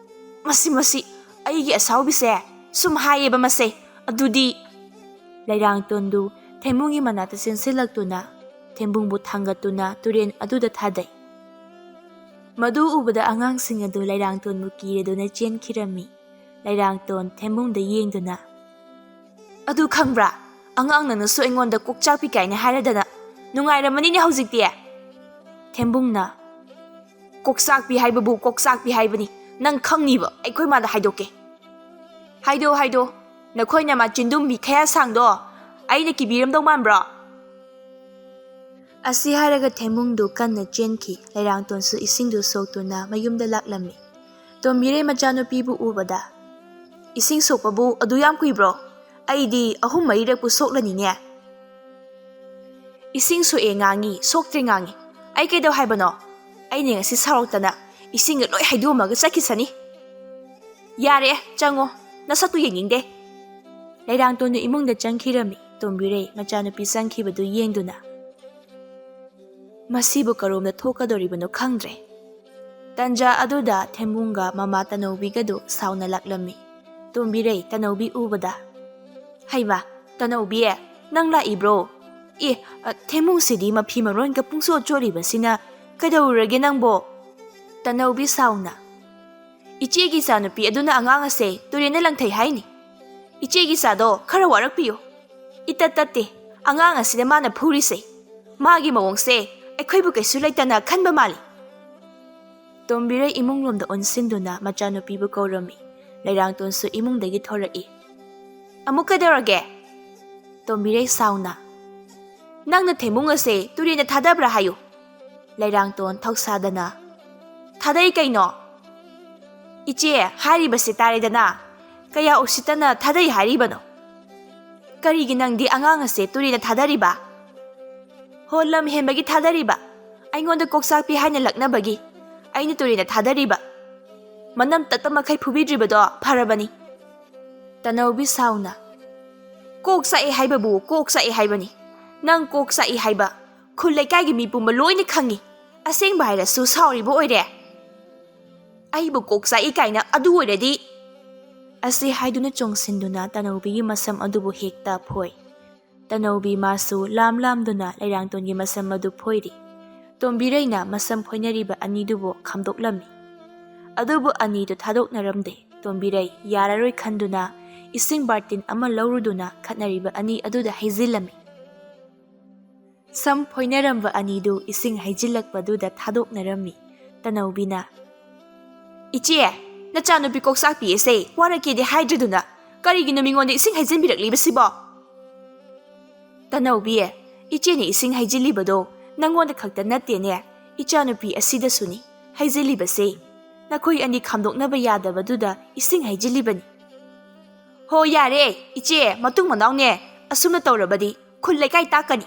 "ꯃꯁꯤ, ꯃꯁꯤ, ꯑꯩꯒꯤ ꯑꯁꯥꯎꯕꯤꯁꯦ ꯁꯨꯝ ꯍꯥꯏꯌꯦꯕ ꯃꯁꯦ꯫ ꯑꯗꯨꯗꯤ꯫" ꯂꯩꯔꯥꯡꯇꯣꯟꯗꯨ ꯊꯦꯝꯕꯨꯡꯒꯤ ꯃꯅꯥꯛꯇ ꯆꯦꯟꯁꯤꯜꯂꯛꯇꯨꯅ ꯊꯦꯝꯕꯨꯡꯕꯨ ꯊꯥꯡꯒꯠꯇꯨꯅ ꯇꯨꯔꯦꯜ ꯑꯗꯨꯗ ꯊꯥꯗꯩ꯫ ꯃꯗꯨ ꯎꯕꯗ ꯑꯉꯥꯡꯁꯤꯡ ꯑꯗꯨ ꯂꯩꯔꯥꯡꯇꯣꯟꯕꯨ ꯀꯤꯔꯗꯨꯅ ꯆꯦꯟꯈꯤꯔꯝꯃꯤ꯫ ꯂꯩꯔꯥꯡꯇꯣꯟ ꯊꯦꯝꯕꯨꯡꯗ ꯌꯦꯡꯗꯨꯅ, "ꯑꯗꯨ ꯈꯪꯕ꯭ꯔꯥ? ꯑꯉꯥꯡ ꯅꯪꯅꯁꯨ ꯑꯩꯉꯣꯟꯗ ꯀꯣꯛꯆꯥꯛꯄꯤ ꯀꯥꯏꯅ ꯍꯥꯏꯔꯗꯅ ꯅꯨꯡꯉꯥꯏꯔꯝꯃꯅꯤꯅꯦ ꯍꯧꯖꯤꯛꯇꯤ?" ꯊꯦꯝꯕꯨꯡꯅ, "ꯀꯣꯛꯆꯥꯛꯄꯤ ꯍꯥꯏꯕꯕꯨ ꯀꯣꯛꯆꯥꯛꯄꯤ ꯍꯥꯏꯕꯅꯤ꯫ ꯅꯪ ꯈꯪꯅꯤꯕ, ꯑꯩꯈꯣꯏ ꯃꯥꯗ ꯍꯥꯏꯗꯣꯛꯀꯦ꯫" "ꯍꯥꯏꯗꯣ, ꯍꯥꯏꯗꯣ, ꯅꯈꯣꯏꯅ ꯃꯥ ꯆꯤꯟꯗꯨꯝꯕꯤ ꯈꯌꯥ ꯁꯥꯡꯗꯣ ꯑꯩꯅ ꯀꯤꯕꯤꯔꯝꯗꯧ ꯃꯥꯟꯕ꯭ꯔꯣ?" ꯑꯁꯤ ꯍꯥꯏꯔꯒ ꯊꯦꯝꯕꯨꯡꯗꯨ ꯀꯟꯅ ꯆꯦꯟꯈꯤ꯫ ꯂꯩꯔꯥꯡꯇꯣꯟꯁꯨ ꯏꯁꯤꯡꯗꯨ ꯁꯣꯛꯇꯨꯅ ꯃꯌꯨꯝꯗ ꯂꯥꯛꯂꯝꯃꯤ꯫ ꯇꯣꯝꯕꯤꯔꯩ ꯃꯆꯥꯅꯨꯄꯤꯕꯨ ꯎꯕꯗ, "ꯏꯁꯤꯡ ꯁꯣꯛꯄꯕꯨ ꯑꯗꯨ ꯌꯥꯝ ꯀꯨꯏꯕ꯭ꯔꯣ? ꯑꯩꯗꯤ ꯑꯍꯨꯝ ꯃꯔꯤꯔꯛꯄꯨ ꯁꯣꯛꯂꯅꯤꯅꯦ꯫" "ꯏꯁꯤꯡ ꯁꯣꯛꯑꯦ ꯉꯥꯡꯉꯤ, ꯁꯣꯛꯇ꯭ꯔꯦ ꯉꯥꯡꯉꯤ꯫ ꯑꯩ ꯀꯩꯗꯧ ꯍꯥꯏꯕꯅꯣ? ꯑꯩꯅ ꯉꯁꯤ ꯁꯥꯎꯔꯛꯇꯅ ꯏꯁꯤꯡꯒ ꯂꯣꯏ ꯍꯩꯗꯣꯛꯑꯝꯃꯒ ꯆꯠꯈꯤꯁꯅꯤ꯫ ꯌꯥꯔꯦ, ꯆꯪꯉꯣ, ꯅꯁꯛꯇꯨ ꯌꯦꯡꯅꯤꯡꯗꯦ꯫" ꯂꯩꯔꯥꯡꯇꯣꯟꯗꯨ ꯏꯃꯨꯡꯗ ꯆꯪꯈꯤꯔꯝꯃꯤ꯫ ꯇꯣꯝꯕꯤꯔꯩ ꯃꯆꯥꯅꯨꯄꯤ ꯆꯪꯈꯤꯕꯗꯨ ꯌꯦꯡꯗꯨꯅ, "ꯃꯁꯤꯕꯨ ꯀꯔꯣꯝꯗ ꯊꯣꯛꯀꯗꯧꯔꯤꯕꯅꯣ ꯈꯪꯗ꯭ꯔꯦ꯫" ꯇꯟꯖꯥ ꯑꯗꯨꯗ ꯊꯦꯝꯕꯨꯡꯒ ꯃꯃꯥ ꯇꯅꯧꯕꯤꯒꯗꯨ ꯁꯥꯎꯅ ꯂꯥꯛꯂꯝꯃꯤ꯫ ꯇꯣꯝꯕꯤꯔꯩ ꯇꯅꯧꯕꯤ ꯎꯕꯗ, "ꯍꯩꯃꯥ, ꯇꯅꯧꯕꯤ, ꯅꯪ ꯂꯥꯛꯏꯕ꯭ꯔꯣ? ꯑꯦ, ꯑ, ꯊꯦꯝꯕꯨꯡꯁꯤꯗꯤ ꯃꯐꯤ ꯃꯔꯣꯟꯒ ꯄꯨꯡꯆꯣꯠ ꯆꯣꯠꯂꯤꯕꯁꯤꯅ ꯀꯩꯗꯧꯔꯨꯔꯒꯦ ꯅꯪꯕꯣ?" ꯇꯅꯧꯕꯤ ꯁꯥꯎꯅ, "ꯏꯆꯦꯒꯤ ꯏꯆꯥꯅꯨꯄꯤ ꯑꯗꯨꯅ ꯑꯉꯥꯡ ꯑꯁꯦ ꯇꯨꯔꯦꯟꯗ ꯂꯪꯊꯩ ꯍꯥꯏꯅꯤ꯫ ꯏꯆꯦꯒꯤ ꯏꯆꯥꯗꯣ ꯈꯔ ꯋꯥꯔꯛꯄꯤꯌꯨ꯫ ꯏꯇꯠ ꯇꯠꯇꯦ ꯑꯉꯥꯡ ꯑꯁꯤꯅ ꯃꯥꯅ ꯐꯨꯔꯤꯁꯦ꯫ ꯃꯥꯒꯤ ꯃꯑꯣꯡꯁꯦ ꯑꯩꯈꯣꯏꯕꯨ ꯀꯩꯁꯨ ꯂꯩꯇꯅ ꯈꯟꯕ ꯃꯥꯜꯂꯤ꯫" ꯇꯣꯝꯕꯤꯔꯩ ꯏꯃꯨꯡꯂꯣꯝꯗ ꯑꯣꯟꯁꯤꯟꯗꯨꯅ ꯃꯆꯥꯅꯨꯄꯤꯕꯨ ꯀꯧꯔꯝꯃꯤ꯫ ꯂꯩꯔꯥꯡꯇꯣꯟꯁꯨ ꯏꯃꯨꯡꯗꯒꯤ ꯊꯣꯔꯛꯏ꯫ "ꯑꯃꯨꯛ ꯀꯩꯗꯧꯔꯒꯦ?" ꯇꯣꯝꯕꯤꯔꯩ ꯁꯥꯎꯅ, "ꯅꯪꯅ ꯊꯦꯝꯕꯨꯡ ꯑꯁꯦ ꯇꯨꯔꯦꯟꯗ ꯊꯥꯗꯕ꯭ꯔꯥ ꯍꯥꯏꯌꯨ꯫" ꯂꯩꯔꯥꯡꯇꯣꯟ ꯊꯧꯁꯥꯗꯅ, "ꯊꯥꯗꯩ ꯀꯩꯅꯣ?" "ꯏꯆꯦ, ꯍꯥꯏꯔꯤꯕꯁꯤ ꯇꯥꯔꯦꯗꯅ, ꯀꯌꯥ ꯎꯁꯤꯠꯇꯅ ꯊꯥꯗꯩ ꯍꯥꯏꯔꯤꯕꯅꯣ? ꯀꯔꯤꯒꯤ ꯅꯪꯗꯤ ꯑꯉꯥꯡ ꯑꯁꯦ ꯇꯨꯔꯦꯟꯗ ꯊꯥꯗꯔꯤꯕ? ꯍꯣ, ꯂꯝ ꯍꯦꯟꯕꯒꯤ ꯊꯥꯗꯔꯤꯕ, ꯑꯩꯉꯣꯟꯗ ꯀꯣꯛꯆꯥꯛꯄꯤ ꯍꯥꯏꯅ ꯂꯛꯅꯕꯒꯤ ꯑꯩꯅ ꯇꯨꯔꯦꯟꯗ ꯊꯥꯗꯔꯤꯕ, ꯃꯅꯝ ꯇꯠꯄ ꯃꯈꯩ ꯐꯨꯕꯤꯗ꯭ꯔꯤꯕꯗꯣ ꯐꯔꯕꯅꯤ꯫" ꯇꯅꯧꯕꯤ ꯁꯥꯎꯅ, "ꯀꯣꯛ ꯆꯥꯛꯑꯦ ꯍꯥꯏꯕꯕꯨ ꯀꯣꯛ ꯆꯥꯛꯑꯦ ꯍꯥꯏꯕꯅꯤ꯫ ꯅꯪ ꯀꯣꯛ ꯆꯥꯛꯏ ꯍꯥꯏꯕ ꯈꯨꯜ ꯂꯩꯀꯥꯏꯒꯤ ꯃꯤ ꯄꯨꯝꯕ ꯂꯣꯏꯅ ꯈꯪꯉꯤ꯫ ꯑꯁꯦꯡꯕ ꯍꯥꯏꯔꯁꯨ ꯁꯥꯎꯔꯤꯕ ꯑꯣꯏꯔꯦ꯫ ꯑꯩꯕꯨ ꯀꯣꯛ ꯆꯥꯛꯏ ꯀꯥꯏꯅ ꯑꯗꯨ ꯑꯣꯏꯔꯗꯤ꯫" ꯑꯁꯤ ꯍꯥꯏꯗꯨꯅ ꯆꯣꯡꯁꯤꯟꯗꯨꯅ ꯇꯅꯧꯕꯤꯒꯤ ꯃꯁꯝ ꯑꯗꯨꯕꯨ ꯍꯦꯛꯇ ꯐꯣꯏ꯫ ꯇꯅꯧꯕꯤ ꯃꯥꯁꯨ ꯂꯥꯝ ꯂꯥꯝꯗꯨꯅ ꯂꯩꯔꯥꯡꯇꯣꯟꯒꯤ ꯃꯁꯝ ꯑꯗꯨ ꯐꯣꯏꯔꯤ꯫ ꯇꯣꯝꯕꯤꯔꯩꯅ ꯃꯁꯝ ꯐꯣꯏꯅꯔꯤꯕ ꯑꯅꯤꯗꯨꯕꯨ ꯈꯥꯝꯗꯣꯛꯂꯝꯃꯤ꯫ ꯑꯗꯨꯕꯨ ꯑꯅꯤꯗꯨ ꯊꯥꯗꯣꯛꯅꯔꯝꯗꯦ꯫ ꯇꯣꯝꯕꯤꯔꯩ ꯌꯥꯔꯔꯣꯏ ꯈꯟꯗꯨꯅ ꯏꯁꯤꯡ ꯕꯥꯔꯇꯤꯟ ꯑꯃ ꯂꯧꯔꯨꯗꯨꯅ ꯈꯠꯅꯔꯤꯕ ꯑꯅꯤ ꯑꯗꯨꯗ ꯍꯩꯖꯤꯜꯂꯝꯃꯤ꯫ ꯁꯝ ꯐꯣꯏꯅꯔꯝꯕ ꯑꯅꯤꯗꯨ ꯏꯁꯤꯡ ꯍꯩꯖꯤꯜꯂꯛꯄꯗꯨꯗ ꯊꯥꯗꯣꯛꯅꯔꯝꯃꯤ꯫ ꯇꯅꯧꯕꯤꯅ, "ꯏꯆꯦ, ꯅꯆꯥꯅꯨꯄꯤ ꯀꯣꯛꯆꯥꯛꯄꯤ ꯑꯁꯦ ꯋꯥꯔꯛꯀꯦꯗꯤ ꯍꯥꯏꯗ꯭ꯔꯗꯨꯅ ꯀꯔꯤꯒꯤꯅꯣ ꯃꯤꯉꯣꯟꯗ ꯏꯁꯤꯡ ꯍꯩꯖꯤꯟꯕꯤꯔꯛꯂꯤꯕꯁꯤꯕꯣ?" ꯇꯅꯧꯕꯤ, "ꯏꯆꯦꯅ ꯏꯁꯤꯡ ꯍꯩꯖꯤꯜꯂꯤꯕꯗꯣ ꯅꯪꯉꯣꯟꯗ ꯈꯛꯇ ꯅꯠꯇꯦꯅꯦ, ꯏꯆꯥꯅꯨꯄꯤ ꯑꯁꯤꯗꯁꯨꯅꯤ ꯍꯩꯖꯤꯜꯂꯤꯕꯁꯦ꯫ ꯅꯈꯣꯏ ꯑꯅꯤ ꯈꯥꯝꯗꯣꯛꯅꯕ ꯌꯥꯗꯕꯗꯨꯗ ꯏꯁꯤꯡ ꯍꯩꯖꯤꯜꯂꯤꯕꯅꯤ꯫" "ꯍꯣ, ꯌꯥꯔꯦ ꯏꯆꯦ, ꯃꯇꯨꯡ ꯃꯅꯥꯎꯅꯦ ꯑꯁꯨꯝꯅ ꯇꯧꯔꯕꯗꯤ ꯈꯨꯜ ꯂꯩꯀꯥꯏ ꯇꯥꯛꯀꯅꯤ꯫"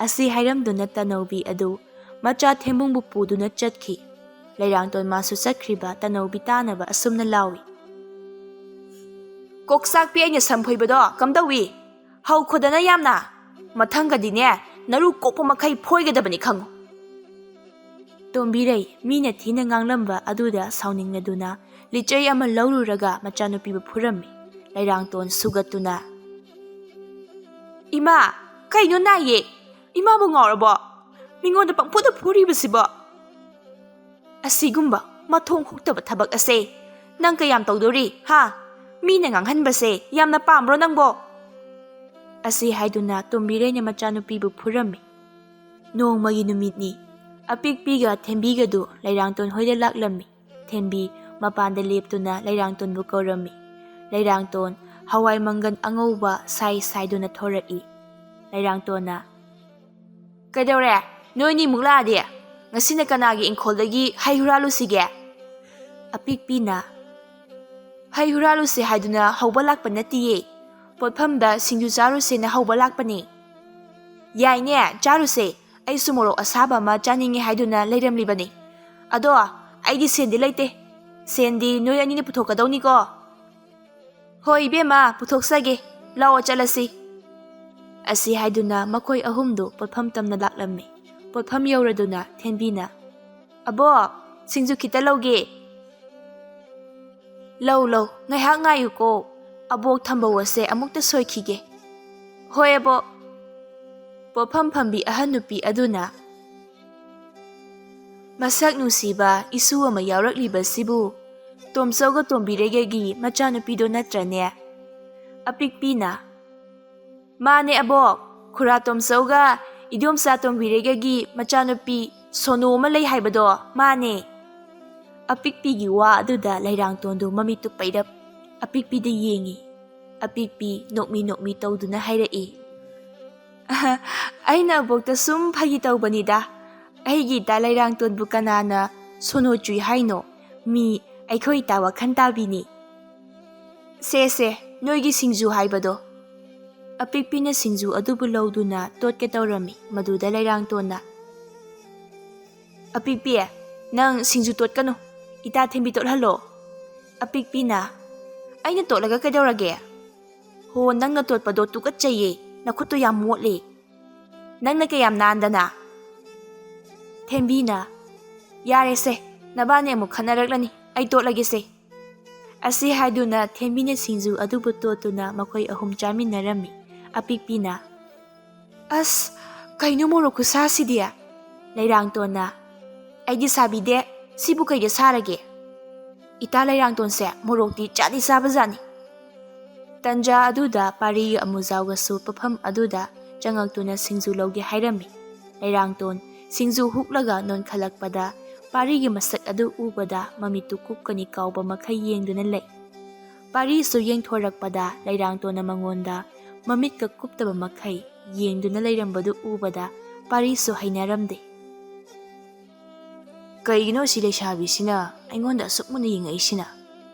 ꯑꯁꯤ ꯍꯥꯏꯔꯝꯗꯨꯅ ꯇꯅꯧꯕꯤ ꯑꯗꯨ ꯃꯆꯥ ꯊꯦꯝꯕꯨꯡꯕꯨ ꯄꯨꯗꯨꯅ ꯆꯠꯈꯤ꯫ ꯂꯩꯔꯥꯡꯇꯣꯟ ꯃꯥꯁꯨ ꯆꯠꯈ꯭ꯔꯤꯕ ꯇꯅꯧꯕꯤ ꯇꯥꯅꯕ ꯑꯁꯨꯝꯅ ꯂꯥꯎꯏ, "ꯀꯣꯛꯆꯥꯛꯄꯤ ꯑꯩꯅ ꯁꯝ ꯐꯣꯏꯕꯗꯣ ꯀꯝꯗꯧꯏ? ꯍꯧꯈꯣꯗꯅ ꯌꯥꯝꯅ꯫ ꯃꯊꯪꯒꯗꯤꯅꯦ ꯅꯔꯨ ꯀꯣꯛꯄ ꯃꯈꯩ ꯐꯣꯏꯒꯗꯕꯅꯤ ꯈꯪꯉꯨ꯫" ꯇꯣꯝꯕꯤꯔꯩ ꯃꯤꯅ ꯊꯤꯅ ꯉꯥꯡꯂꯝꯕ ꯑꯗꯨꯗ ꯁꯥꯎꯅꯤꯡꯂꯗꯨꯅ ꯂꯤꯆꯩ ꯑꯃ ꯂꯧꯔꯨꯔꯒ ꯃꯆꯥꯅꯨꯄꯤꯕꯨ ꯐꯨꯔꯝꯃꯤ꯫ ꯂꯩꯔꯥꯡꯇꯣꯟ ꯁꯨꯒꯠꯇꯨꯅ, "ꯏꯃꯥ, ꯀꯩꯅꯣ ꯅꯥꯏꯌꯦ? ꯏꯃꯥꯕꯨ ꯉꯥꯎꯔꯕꯣ? ꯃꯤꯉꯣꯟꯗ ꯄꯪꯐꯨꯗ ꯐꯨꯔꯤꯕꯁꯤꯕꯣ? ꯑꯁꯤꯒꯨꯝꯕ ꯃꯊꯣꯡ ꯍꯨꯛꯇꯕ ꯊꯕꯛ ꯑꯁꯦ ꯅꯪ ꯀꯌꯥꯝ ꯇꯧꯗꯣꯔꯤ, ꯍꯥ? ꯃꯤꯅ ꯉꯥꯡꯍꯟꯕꯁꯦ ꯌꯥꯝꯅ ꯄꯥꯝꯕ꯭ꯔꯣ ꯅꯪꯕꯣ?" ꯑꯁꯤ ꯍꯥꯏꯗꯨꯅ ꯇꯣꯝꯕꯤꯔꯩꯅ ꯃꯆꯥꯅꯨꯄꯤꯕꯨ ꯐꯨꯔꯝꯃꯤ꯫ ꯅꯣꯡꯃꯒꯤ ꯅꯨꯃꯤꯠꯅꯤ꯫ ꯑꯄꯤꯛꯄꯤꯒ ꯊꯦꯝꯕꯤꯒꯗꯨ ꯂꯩꯔꯥꯡꯇꯣꯟ ꯍꯣꯏꯗ ꯂꯥꯛꯂꯝꯃꯤ꯫ ꯊꯦꯝꯕꯤ ꯃꯄꯥꯟꯗ ꯂꯦꯞꯇꯨꯅ ꯂꯩꯔꯥꯡꯇꯣꯟꯕꯨ ꯀꯧꯔꯝꯃꯤ꯫ ꯂꯩꯔꯥꯡꯇꯣꯟ ꯍꯋꯥꯏ ꯃꯪꯒꯟ ꯑꯉꯧꯕ ꯁꯥꯏ ꯁꯥꯏꯗꯨꯅ ꯊꯣꯔꯛꯏ꯫ ꯂꯩꯔꯥꯡꯇꯣꯟꯅ, "ꯀꯩꯗꯧꯔꯦ? "ꯅꯣꯏꯅꯤꯃꯨꯛ ꯂꯥꯛꯑꯗꯤ ꯉꯁꯤꯅ ꯀꯅꯥꯒꯤ ꯏꯪꯈꯣꯜꯗꯒꯤ ꯍꯩ ꯍꯨꯔꯥꯜꯂꯨꯁꯤꯒꯦ?" ꯑꯄꯤꯛꯄꯤꯅ, "ꯍꯩ ꯍꯨꯔꯥꯜꯂꯨꯁꯦ ꯍꯥꯏꯗꯨꯅ ꯍꯧꯕ ꯂꯥꯛꯄ ꯅꯠꯇꯤꯌꯦ꯫ ꯄꯣꯠꯐꯝꯗ ꯁꯤꯡꯖꯨ ꯆꯥꯔꯨꯁꯦꯅ ꯍꯧꯕ ꯂꯥꯛꯄꯅꯦ꯫" "ꯌꯥꯏꯅꯦ, ꯆꯥꯔꯨꯁꯦ꯫ ꯑꯩꯁꯨ ꯃꯣꯔꯣꯛ ꯑꯁꯥꯕ ꯑꯃ ꯆꯥꯅꯤꯡꯉꯦ ꯍꯥꯏꯗꯨꯅ ꯂꯩꯔꯝꯂꯤꯕꯅꯤ꯫ ꯑꯗꯣ ꯑꯩꯗꯤ ꯁꯦꯟꯗꯤ ꯂꯩꯇꯦ꯫ ꯁꯦꯟꯗꯤ ꯅꯣꯏ ꯑꯅꯤꯅ ꯄꯨꯊꯣꯛꯀꯗꯧꯅꯤꯀꯣ꯫" "ꯍꯣꯏ ꯏꯕꯦꯝꯃ, ꯄꯨꯊꯣꯛꯆꯒꯦ꯫ ꯂꯥꯛꯑꯣ ꯆꯠꯂꯁꯤ꯫" ꯑꯁꯤ ꯍꯥꯏꯗꯨꯅ ꯃꯈꯣꯏ ꯑꯍꯨꯝꯗꯨ ꯄꯣꯠꯐꯝ ꯇꯝꯅ ꯂꯥꯛꯂꯝꯃꯤ꯫ ꯄꯣꯠꯐꯝ ꯌꯧꯔꯗꯨꯅ ꯊꯦꯟꯕꯤꯅ, "ꯑꯕꯣꯛ, ꯁꯤꯡꯖꯨ ꯈꯤꯇ ꯂꯧꯒꯦ꯫" "ꯂꯧ, ꯂꯧ, ꯉꯥꯏꯍꯥꯛ ꯉꯥꯏꯌꯨꯀꯣ꯫ ꯑꯕꯣꯛ ꯊꯝꯕꯧ ꯑꯁꯦ ꯑꯃꯨꯛꯇ ꯁꯣꯏꯈꯤꯒꯦ꯫" "ꯍꯣꯏ ꯑꯕꯣꯛ꯫" ꯄꯣꯠꯐꯝ ꯐꯝꯕꯤ ꯑꯍꯟ ꯅꯨꯄꯤ ꯑꯗꯨꯅ, "ꯃꯁꯛ ꯅꯨꯡꯁꯤꯕ ꯏꯁꯨ ꯑꯃ ꯌꯥꯎꯔꯛꯂꯤꯕꯁꯤꯕꯨ ꯇꯣꯝꯆꯧꯒ ꯇꯣꯝꯕꯤꯔꯩꯒꯒꯤ ꯃꯆꯥꯅꯨꯄꯤꯗꯣ ꯅꯠꯇ꯭ꯔꯅꯦ?" ꯑꯄꯤꯛꯄꯤꯅ, "ꯃꯥꯅꯦ ꯑꯕꯣꯛ, ꯈꯨꯔꯥ ꯇꯣꯝꯆꯧꯒ ꯏꯗꯣꯝꯆꯥ ꯇꯣꯝꯕꯤꯔꯩꯒꯒꯤ ꯃꯆꯥꯅꯨꯄꯤ ꯁꯣꯅꯨ ꯑꯃ ꯂꯩ ꯍꯥꯏꯕꯗꯣ, ꯃꯥꯅꯦ꯫" ꯑꯄꯤꯛꯄꯤꯒꯤ ꯋꯥ ꯑꯗꯨꯗ ꯂꯩꯔꯥꯡꯇꯣꯟꯗꯨ ꯃꯃꯤꯠꯇꯨ ꯄꯩꯔꯞ ꯑꯄꯤꯛꯄꯤꯗ ꯌꯦꯡꯉꯤ꯫ ꯑꯄꯤꯛꯄꯤ ꯅꯣꯛꯃꯤ ꯅꯣꯛꯃꯤ ꯇꯧꯗꯨꯅ ꯍꯥꯏꯔꯛꯏ, "ꯑꯍ, ꯑꯩꯅ ꯑꯕꯣꯛꯇ ꯁꯨꯝ ꯐꯥꯒꯤ ꯇꯧꯕꯅꯤꯗ꯫ ꯑꯩꯒꯤ ꯏꯇꯥ ꯂꯩꯔꯥꯡꯇꯣꯟꯕꯨ ꯀꯅꯥꯅ ꯁꯣꯅꯨ ꯆꯨꯏ ꯍꯥꯏꯅꯣ? ꯃꯤ ꯑꯩꯈꯣꯏ ꯏꯇꯥ ꯋꯥꯈꯜ ꯇꯥꯕꯤꯅꯤ꯫ ꯁꯦ, ꯁꯦ, ꯅꯣꯏꯒꯤ ꯁꯤꯡꯖꯨ ꯍꯥꯏꯕꯗꯣ꯫" ꯑꯄꯤꯛꯄꯤꯅ ꯁꯤꯡꯖꯨ ꯑꯗꯨꯕꯨ ꯂꯧꯗꯨꯅ ꯇꯣꯠꯀꯦ ꯇꯧꯔꯝꯃꯤ꯫ ꯃꯗꯨꯗ ꯂꯩꯔꯥꯡꯇꯣꯟꯅ, "ꯑꯄꯤꯛꯄꯤ, ꯅꯪ ꯁꯤꯡꯖꯨ ꯇꯣꯠꯀꯅꯨ꯫ ꯏꯇꯥ ꯊꯦꯝꯕꯤ ꯇꯣꯠꯍꯜꯂꯣ꯫" ꯑꯄꯤꯛꯄꯤꯅ, "ꯑꯩꯅ ꯇꯣꯠꯂꯒ ꯀꯩꯗꯧꯔꯒꯦ?" "ꯍꯣ, ꯅꯪꯅ ꯇꯣꯠꯄꯗꯣ ꯇꯨꯀꯠꯆꯩꯌꯦ꯫ ꯅꯈꯨꯠꯇꯣ ꯌꯥꯝ ꯃꯣꯠꯂꯦ꯫ ꯅꯪꯅ ꯀꯌꯥꯝ ꯅꯥꯟꯗꯅ꯫" ꯊꯦꯝꯕꯤꯅ, "ꯌꯥꯔꯦꯁꯦ, ꯅꯕꯥꯅꯤ ꯑꯃꯨꯛ ꯈꯠꯅꯔꯛꯂꯅꯤ꯫ ꯑꯩ ꯇꯣꯠꯂꯒꯦꯁꯦ꯫" ꯑꯁꯤ ꯍꯥꯏꯗꯨꯅ ꯊꯦꯝꯕꯤꯅ ꯁꯤꯡꯖꯨ ꯑꯗꯨꯕꯨ ꯇꯣꯠꯇꯨꯅ ꯃꯈꯣꯏ ꯑꯍꯨꯝ ꯆꯥꯃꯤꯟꯅꯔꯝꯃꯤ꯫ ꯑꯄꯤꯛꯄꯤꯅ, "ꯑꯁ, ꯀꯩꯅꯣ ꯃꯣꯔꯣꯛ ꯈꯨꯁꯥꯁꯤꯗꯤ?" ꯂꯩꯔꯥꯡꯇꯣꯟꯅ, "ꯑꯩꯗꯤ ꯁꯥꯕꯤꯗꯦ꯫ ꯁꯤꯕꯨ ꯀꯩꯗ ꯁꯥꯔꯒꯦ? ꯏꯇꯥ ꯂꯩꯔꯥꯡꯇꯣꯟꯁꯦ ꯃꯣꯔꯣꯛꯇꯤ ꯆꯥꯗꯤ ꯆꯥꯕꯖꯥꯠꯅꯤ꯫" ꯇꯟꯖꯥ ꯑꯗꯨꯗ ꯄꯥꯔꯤꯒ ꯑꯃꯨꯖꯥꯎꯒꯁꯨ ꯄꯣꯠꯐꯝ ꯑꯗꯨꯗ ꯆꯪꯉꯛꯇꯨꯅ ꯁꯤꯡꯖꯨ ꯂꯧꯒꯦ ꯍꯥꯏꯔꯝꯃꯤ꯫ ꯂꯩꯔꯥꯡꯇꯣꯟ ꯁꯤꯡꯖꯨ ꯍꯨꯛꯂꯒ ꯅꯣꯟꯈꯠꯂꯛꯄꯗ ꯄꯥꯔꯤꯒꯤ ꯃꯁꯛ ꯑꯗꯨ ꯎꯕꯗ ꯃꯃꯤꯠꯇꯨ ꯀꯨꯞꯀꯅꯤ ꯀꯥꯎꯕ ꯃꯈꯩ ꯌꯦꯡꯗꯨꯅ ꯂꯩ꯫ ꯄꯥꯔꯤꯁꯨ ꯌꯦꯡꯊꯣꯔꯛꯄꯗ ꯂꯩꯔꯥꯡꯇꯣꯟꯅ ꯃꯉꯣꯟꯗ ꯃꯃꯤꯠꯀ ꯀꯨꯞꯇꯕ ꯃꯈꯩ ꯌꯦꯡꯗꯨꯅ ꯂꯩꯔꯝꯕꯗꯨ ꯎꯕꯗ ꯄꯥꯔꯤꯁꯨ ꯍꯩꯅꯔꯝꯗꯦ꯫ "ꯀꯩꯒꯤꯅꯣ ꯁꯤ ꯂꯩꯁꯥꯕꯤꯁꯤꯅ ꯑꯩꯉꯣꯟꯗ ꯑꯁꯨꯛ ꯃꯨꯟꯅ ꯌꯦꯡꯉꯛꯏꯁꯤꯅ?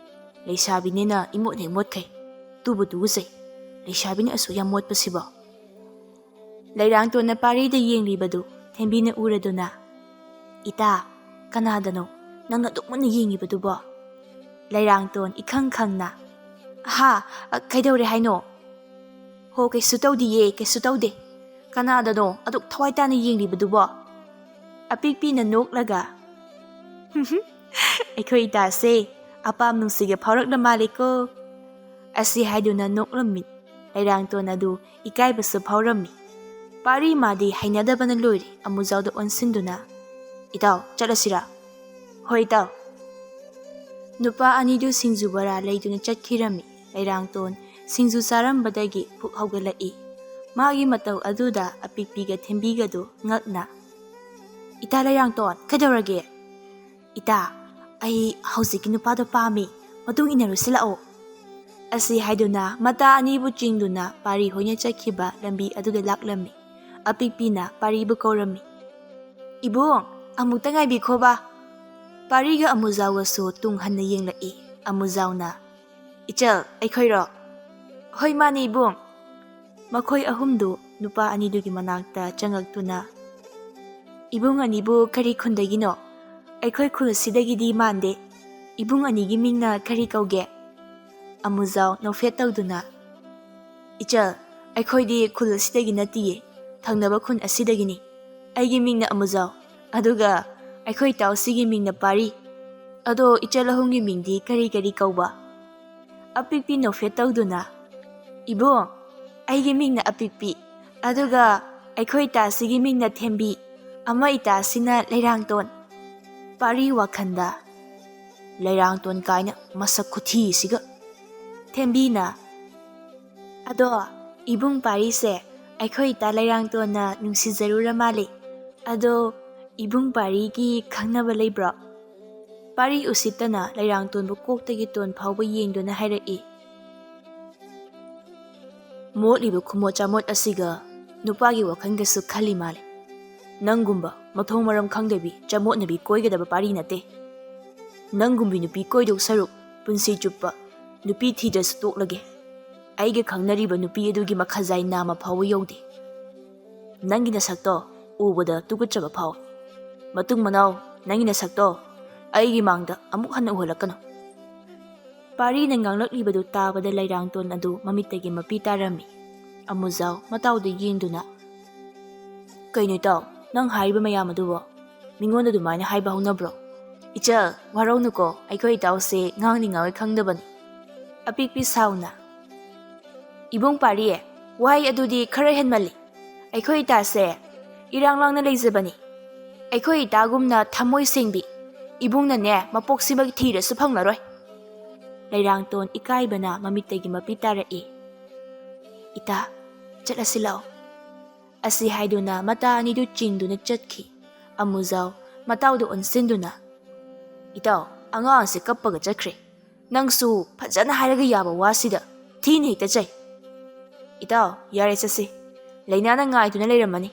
ꯂꯩꯁꯥꯕꯤꯅꯤꯅ ꯏꯃꯣꯠ ꯍꯦꯛ ꯃꯣꯠꯈꯩ꯫ ꯇꯨꯕꯨ ꯇꯨꯒꯨꯖꯩ꯫ ꯂꯩꯁꯥꯕꯤꯅ ꯑꯁꯨꯛ ꯌꯥꯝ ꯃꯣꯠꯄꯁꯤꯕꯣ?" ꯂꯩꯔꯥꯡꯇꯣꯟꯅ ꯄꯥꯔꯤꯗ ꯌꯦꯡꯂꯤꯕꯗꯨ ꯊꯦꯝꯕꯤꯅ ꯎꯔꯗꯨꯅ, "ꯏꯇꯥ, ꯀꯅꯥꯗꯅꯣ ꯅꯪꯅ ꯑꯗꯨꯛ ꯃꯨꯟꯅ ꯌꯦꯡꯉꯤꯕꯗꯨꯕꯣ?" ꯂꯩꯔꯥꯡꯇꯣꯟ ꯏꯈꯪ ꯈꯪꯅ, "ꯍꯥ? ꯑ, ꯀꯩꯗꯧꯔꯦ ꯍꯥꯏꯅꯣ?" "ꯍꯣ, ꯀꯩꯁꯨ ꯇꯧꯗꯤꯌꯦ, ꯀꯩꯁꯨ ꯇꯧꯗꯦ꯫ ꯀꯅꯥꯗꯅꯣ ꯑꯗꯨꯛ ꯊꯋꯥꯏ ꯇꯥꯅ ꯌꯦꯡꯂꯤꯕꯗꯨꯕꯣ?" ꯑꯄꯤꯛꯄꯤꯅ ꯅꯣꯛꯂꯒ, "ꯑꯩꯈꯣꯏ ꯏꯇꯥꯁꯦ ꯑꯄꯥꯝ ꯅꯨꯡꯁꯤꯒ ꯐꯥꯎꯔꯛꯂ ꯃꯥꯜꯂꯦꯀꯣ" ꯑꯁꯤ ꯍꯥꯏꯗꯨꯅ ꯅꯣꯛꯂꯝꯃꯤ꯫ ꯂꯩꯔꯥꯡꯇꯣꯟ ꯑꯗꯨ ꯏꯀꯥꯏꯕꯁꯨ ꯐꯥꯎꯔꯝꯃꯤ꯫ ꯄꯥꯔꯤ ꯃꯥꯗꯤ ꯍꯩꯅꯗꯕꯅ ꯂꯣꯏꯔꯦ꯫ ꯑꯃꯨꯖꯥꯎꯗ ꯑꯣꯟꯁꯤꯟꯗꯨꯅ, "ꯏꯇꯥꯎ, ꯆꯠꯂꯁꯤꯔꯥ?" "ꯍꯣꯏ, ꯏꯇꯥꯎ"꯫ ꯅꯨꯄꯥ ꯑꯅꯤꯗꯨ ꯁꯤꯡꯖꯨ ꯕꯣꯔꯥ ꯂꯩꯗꯨꯅ ꯆꯠꯈꯤꯔꯝꯃꯤ꯫ ꯂꯩꯔꯥꯡꯇꯣꯟ ꯁꯤꯡꯖꯨ ꯆꯥꯔꯝꯕꯗꯒꯤ ꯄꯨꯛ ꯍꯧꯒꯠꯂꯛꯏ꯫ ꯃꯥꯒꯤ ꯃꯇꯧ ꯑꯗꯨꯗ ꯑꯄꯤꯛꯄꯤꯒ ꯊꯦꯝꯕꯤꯒꯗꯨ ꯉꯛꯅ, "ꯏꯇꯥ ꯂꯩꯔꯥꯡꯇꯣꯟ, ꯀꯩꯗꯧꯔꯒꯦ?" "ꯏꯇꯥ, ꯑꯩ ꯍꯧꯖꯤꯛꯀꯤ ꯅꯨꯄꯥꯗꯣ ꯄꯥꯝꯃꯤ, ꯃꯇꯨꯡ ꯏꯟꯅꯔꯨꯁꯤ ꯂꯥꯛꯑꯣ" ꯑꯁꯤ ꯍꯥꯏꯗꯨꯅ ꯃꯇꯥ ꯑꯅꯤꯕꯨ ꯆꯤꯡꯗꯨꯅ ꯄꯥꯔꯤ ꯍꯣꯏꯅ ꯆꯠꯈꯤꯕ ꯂꯝꯕꯤ ꯑꯗꯨꯗ ꯂꯥꯛꯂꯝꯃꯤ꯫ ꯑꯄꯤꯛꯄꯤꯅ ꯄꯥꯔꯤꯕꯨ ꯀꯧꯔꯝꯃꯤ꯫ "ꯏꯕꯨꯡ, ꯑꯃꯨꯛꯇ ꯉꯥꯏꯕꯤꯈꯣꯕ꯫ ꯄꯥꯔꯤꯒ ꯑꯃꯨꯖꯥꯎꯒꯁꯨ ꯇꯨꯡ ꯍꯟꯅ ꯌꯦꯡꯂꯛꯏ"꯫ ꯑꯃꯨꯖꯥꯎꯅ, "ꯏꯆꯜ, ꯑꯩꯈꯣꯏꯔꯣ?" "ꯍꯣꯏ, ꯃꯥꯅꯤ, ꯏꯕꯨꯡ"꯫ ꯃꯈꯣꯏ ꯑꯍꯨꯝꯗꯨ ꯅꯨꯄꯥ ꯑꯅꯤꯗꯨꯒꯤ ꯃꯅꯥꯛꯇ ꯆꯪꯉꯛꯇꯨꯅ, "ꯏꯕꯨꯡ ꯑꯅꯤꯕꯨ ꯀꯔꯤ ꯈꯨꯟꯗꯒꯤꯅꯣ? ꯑꯩꯈꯣꯏ ꯈꯨꯜ ꯑꯁꯤꯗꯒꯤꯗꯤ ꯃꯥꯟꯗꯦ꯫ ꯏꯕꯨꯡ ꯑꯅꯤꯒꯤ ꯃꯤꯡꯅ ꯀꯔꯤ ꯀꯧꯒꯦ?" ꯑꯃꯨꯖꯥꯎ ꯅꯣꯛꯐꯦꯠ ꯇꯧꯗꯨꯅ, "ꯏꯆꯜ, ꯑꯩꯈꯣꯏꯗꯤ ꯈꯨꯜ ꯑꯁꯤꯗꯒꯤ ꯅꯠꯇꯤꯌꯦ, ꯊꯪꯅꯕ ꯈꯨꯟ ꯑꯁꯤꯗꯒꯤꯅꯤ꯫ ꯑꯩꯒꯤ ꯃꯤꯡꯅ ꯑꯃꯨꯖꯥꯎ, ꯑꯗꯨꯒ ꯑꯩꯈꯣꯏ ꯏꯇꯥꯎꯁꯤꯒꯤ ꯃꯤꯡꯅ ꯄꯥꯔꯤ꯫ ꯑꯗꯣ ꯏꯆꯜ ꯑꯍꯨꯝꯒꯤ ꯃꯤꯡꯗꯤ ꯀꯔꯤ ꯀꯔꯤ ꯀꯧꯕ?" ꯑꯄꯤꯛꯄꯤ ꯅꯣꯛꯐꯦꯠ ꯇꯧꯗꯨꯅ, "ꯏꯕꯨꯡ, ꯑꯩꯒꯤ ꯃꯤꯡꯅ ꯑꯄꯤꯛꯄꯤ, ꯑꯗꯨꯒ ꯑꯩꯈꯣꯏ ꯏꯇꯥꯁꯤꯒꯤ ꯃꯤꯡꯅ ꯊꯦꯝꯕꯤ, ꯑꯃ ꯏꯇꯥꯁꯤꯅ ꯂꯩꯔꯥꯡꯇꯣꯟ"꯫ ꯄꯥꯔꯤ ꯋꯥꯈꯟꯗ, "ꯂꯩꯔꯥꯡꯇꯣꯟ ꯀꯥꯏꯅ ꯃꯁꯛ ꯈꯨꯊꯤꯁꯤꯒ"꯫ ꯊꯦꯝꯕꯤꯅ, "ꯑꯗꯣ ꯏꯕꯨꯡ ꯄꯥꯔꯤꯁꯦ ꯑꯩꯈꯣꯏ ꯏꯇꯥ ꯂꯩꯔꯥꯡꯇꯣꯟꯅ ꯅꯨꯡꯁꯤꯖꯔꯨꯔ ꯃꯥꯜꯂꯦ꯫ ꯑꯗꯣ ꯏꯕꯨꯡ ꯄꯥꯔꯤꯒꯤ ꯈꯪꯅꯕ ꯂꯩꯕ꯭ꯔꯣ?" ꯄꯥꯔꯤ ꯎꯁꯤꯠꯇꯅ ꯂꯩꯔꯥꯡꯇꯣꯟꯕꯨ ꯀꯣꯛꯇꯒꯤ ꯇꯣꯟ ꯐꯥꯎꯕ ꯌꯦꯡꯗꯨꯅ ꯍꯥꯏꯔꯛꯏ꯫ ꯃꯣꯠꯂꯤꯕ ꯈꯨꯃꯣꯠ ꯆꯥꯃꯣꯠ ꯑꯁꯤꯒ ꯅꯨꯄꯥꯒꯤ ꯋꯥꯈꯜꯒꯁꯨ ꯈꯜꯂꯤ ꯃꯥꯜꯂꯦ꯫ ꯅꯪꯒꯨꯝꯕ ꯃꯊꯣꯡ ꯃꯔꯝ ꯈꯪꯗꯕꯤ ꯆꯃꯣꯠꯅꯕꯤ ꯀꯣꯏꯒꯗꯕ ꯄꯥꯔꯤ ꯅꯠꯇꯦ꯫ ꯅꯪꯒꯨꯝꯕꯤ ꯅꯨꯄꯤ ꯀꯣꯏꯗꯧ ꯁꯔꯨꯛ ꯄꯨꯟꯁꯤ ꯆꯨꯞꯄ ꯅꯨꯄꯤ ꯊꯤꯗ꯭ꯔꯁꯨ ꯇꯣꯛꯂꯒꯦ꯫ ꯑꯩꯒ ꯈꯪꯅꯔꯤꯕ ꯅꯨꯄꯤ ꯑꯗꯨꯒꯤ ꯃꯈꯖꯥꯏ ꯅꯥꯝꯃ ꯐꯥꯎꯕ ꯌꯧꯗꯦ꯫ ꯅꯪꯒꯤ ꯅꯁꯛꯇꯣ ꯎꯕꯗ ꯇꯨꯀꯠꯆꯕ ꯐꯥꯎꯏ꯫ ꯃꯇꯨꯡ ꯃꯅꯥꯎ ꯅꯪꯒꯤ ꯅꯁꯛꯇꯣ ꯑꯩꯒꯤ ꯃꯥꯡꯗ ꯑꯃꯨꯛ ꯍꯟꯅ ꯎꯍꯜꯂꯛꯀꯅꯨ꯫ ꯄꯥꯔꯤꯅ ꯉꯥꯡꯂꯛꯂꯤꯕꯗꯨ ꯇꯥꯕꯗ ꯂꯩꯔꯥꯡꯇꯣꯟ ꯑꯗꯨ ꯃꯃꯤꯠꯇꯒꯤ ꯃꯄꯤ ꯇꯥꯔꯝꯃꯤ꯫ ꯑꯃꯨꯖꯥꯎ ꯃꯇꯥꯎꯗ ꯌꯦꯡꯗꯨꯅ, "ꯀꯩꯅꯣ ꯏꯇꯥꯎ, ꯅꯪ ꯍꯥꯏꯔꯤꯕ ꯃꯌꯥꯝ ꯑꯗꯨꯕꯣ? ꯃꯤꯉꯣꯟꯗ ꯑꯗꯨꯃꯥꯏꯅ ꯍꯥꯏꯕ ꯍꯧꯅꯕ꯭ꯔꯣ?" "ꯏꯆꯜ, ꯋꯥꯔꯧꯅꯨꯀꯣ, ꯑꯩꯈꯣꯏ ꯏꯇꯥꯎꯁꯦ ꯉꯥꯡꯅꯤ ꯉꯥꯡꯉꯣꯏ ꯈꯪꯗꯕꯅꯤ꯫" ꯑꯄꯤꯛꯄꯤ ꯁꯥꯎꯅ, "ꯏꯕꯨꯡ ꯄꯥꯔꯤ, ꯋꯥꯍꯩ ꯑꯗꯨꯗꯤ ꯈꯔ ꯍꯦꯟꯃꯜꯂꯤ꯫ ꯑꯩꯈꯣꯏ ꯏꯇꯥꯁꯦ ꯏꯔꯥꯡ ꯂꯥꯡꯅ ꯂꯩꯖꯕꯅꯤ꯫ ꯑꯩꯈꯣꯏ ꯏꯇꯥꯒꯨꯝꯅ ꯊꯃꯣꯏ ꯁꯦꯡꯕꯤ ꯏꯕꯨꯡꯅꯅꯦ ꯃꯄꯣꯛꯁꯤꯃꯛ ꯊꯤꯔꯁꯨ ꯐꯪꯂꯔꯣꯏ꯫" ꯂꯩꯔꯥꯡꯇꯣꯟ ꯏꯀꯥꯏꯕꯅ ꯃꯃꯤꯠꯇꯒꯤ ꯃꯄꯤ ꯇꯥꯔꯛꯏ꯫ "ꯏꯇꯥ, ꯆꯠꯂꯁꯤ ꯂꯥꯛꯑꯣ꯫" ꯑꯁꯤ ꯍꯥꯏꯗꯨꯅ ꯃꯇꯥ ꯑꯅꯤꯗꯨ ꯆꯤꯡꯗꯨꯅ ꯆꯠꯈꯤ꯫ ꯑꯃꯨꯖꯥꯎ ꯃꯇꯥꯎꯗ ꯑꯣꯟꯁꯤꯟꯗꯨꯅ, "ꯏꯇꯥꯎ, ꯑꯉꯥꯡꯁꯦ ꯀꯞꯄꯒ ꯆꯠꯈ꯭ꯔꯦ꯫ ꯅꯪꯁꯨ ꯐꯖꯅ ꯍꯥꯏꯔꯒ ꯌꯥꯕ ꯋꯥꯁꯤꯗ ꯊꯤꯅ ꯍꯦꯛꯇ ꯆꯩ꯫" "ꯏꯇꯥꯎ, ꯌꯥꯔꯦ, ꯆꯠꯁꯤ꯫ ꯂꯩꯅꯥꯅ ꯉꯥꯏꯗꯨꯅ ꯂꯩꯔꯝꯃꯅꯤ꯫"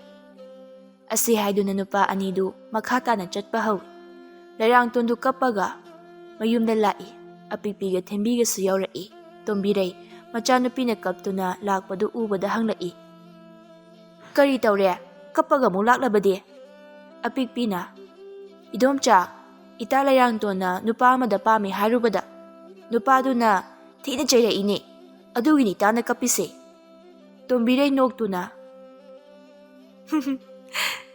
ꯑꯁꯤ ꯍꯥꯏꯗꯨꯅ ꯅꯨꯄꯥ ꯑꯅꯤꯗꯨ ꯃꯈꯥ ꯇꯥꯅ ꯆꯠꯄ ꯍꯧꯏ꯫ ꯂꯩꯔꯥꯡꯇꯣꯟꯗꯨ ꯀꯞꯄꯒ ꯃꯌꯨꯝꯗ ꯂꯥꯛꯏ꯫ ꯑꯄꯤꯛꯄꯤꯒ ꯊꯦꯝꯕꯤꯒꯁꯨ ꯌꯥꯎꯔꯛꯏ꯫ ꯇꯣꯝꯕꯤꯔꯩ ꯃꯆꯥꯅꯨꯄꯤꯅ ꯀꯞꯇꯨꯅ ꯂꯥꯛꯄꯗꯨ ꯎꯕꯗ ꯍꯪꯂꯛꯏ, "ꯀꯔꯤ ꯇꯧꯔꯦ? ꯀꯞꯄꯒ ꯑꯃꯨꯛ ꯂꯥꯛꯂꯕꯗꯤ?" ꯑꯄꯤꯛꯄꯤꯅ, "ꯏꯗꯣꯝꯆꯥ, ꯏꯇꯥ ꯂꯩꯔꯥꯡꯇꯣꯟꯅ ꯅꯨꯄꯥ ꯑꯃꯗ ꯄꯥꯝꯃꯤ ꯍꯥꯏꯔꯨꯕꯗ ꯅꯨꯄꯥꯗꯨꯅ ꯊꯤꯅ ꯆꯩꯔꯛꯏꯅꯦ꯫ ꯑꯗꯨꯒꯤꯅꯤ ꯏꯇꯥꯅ ꯀꯞꯄꯤꯁꯦ꯫" ꯇꯣꯝꯕꯤꯔꯩ ꯅꯣꯛꯇꯨꯅ,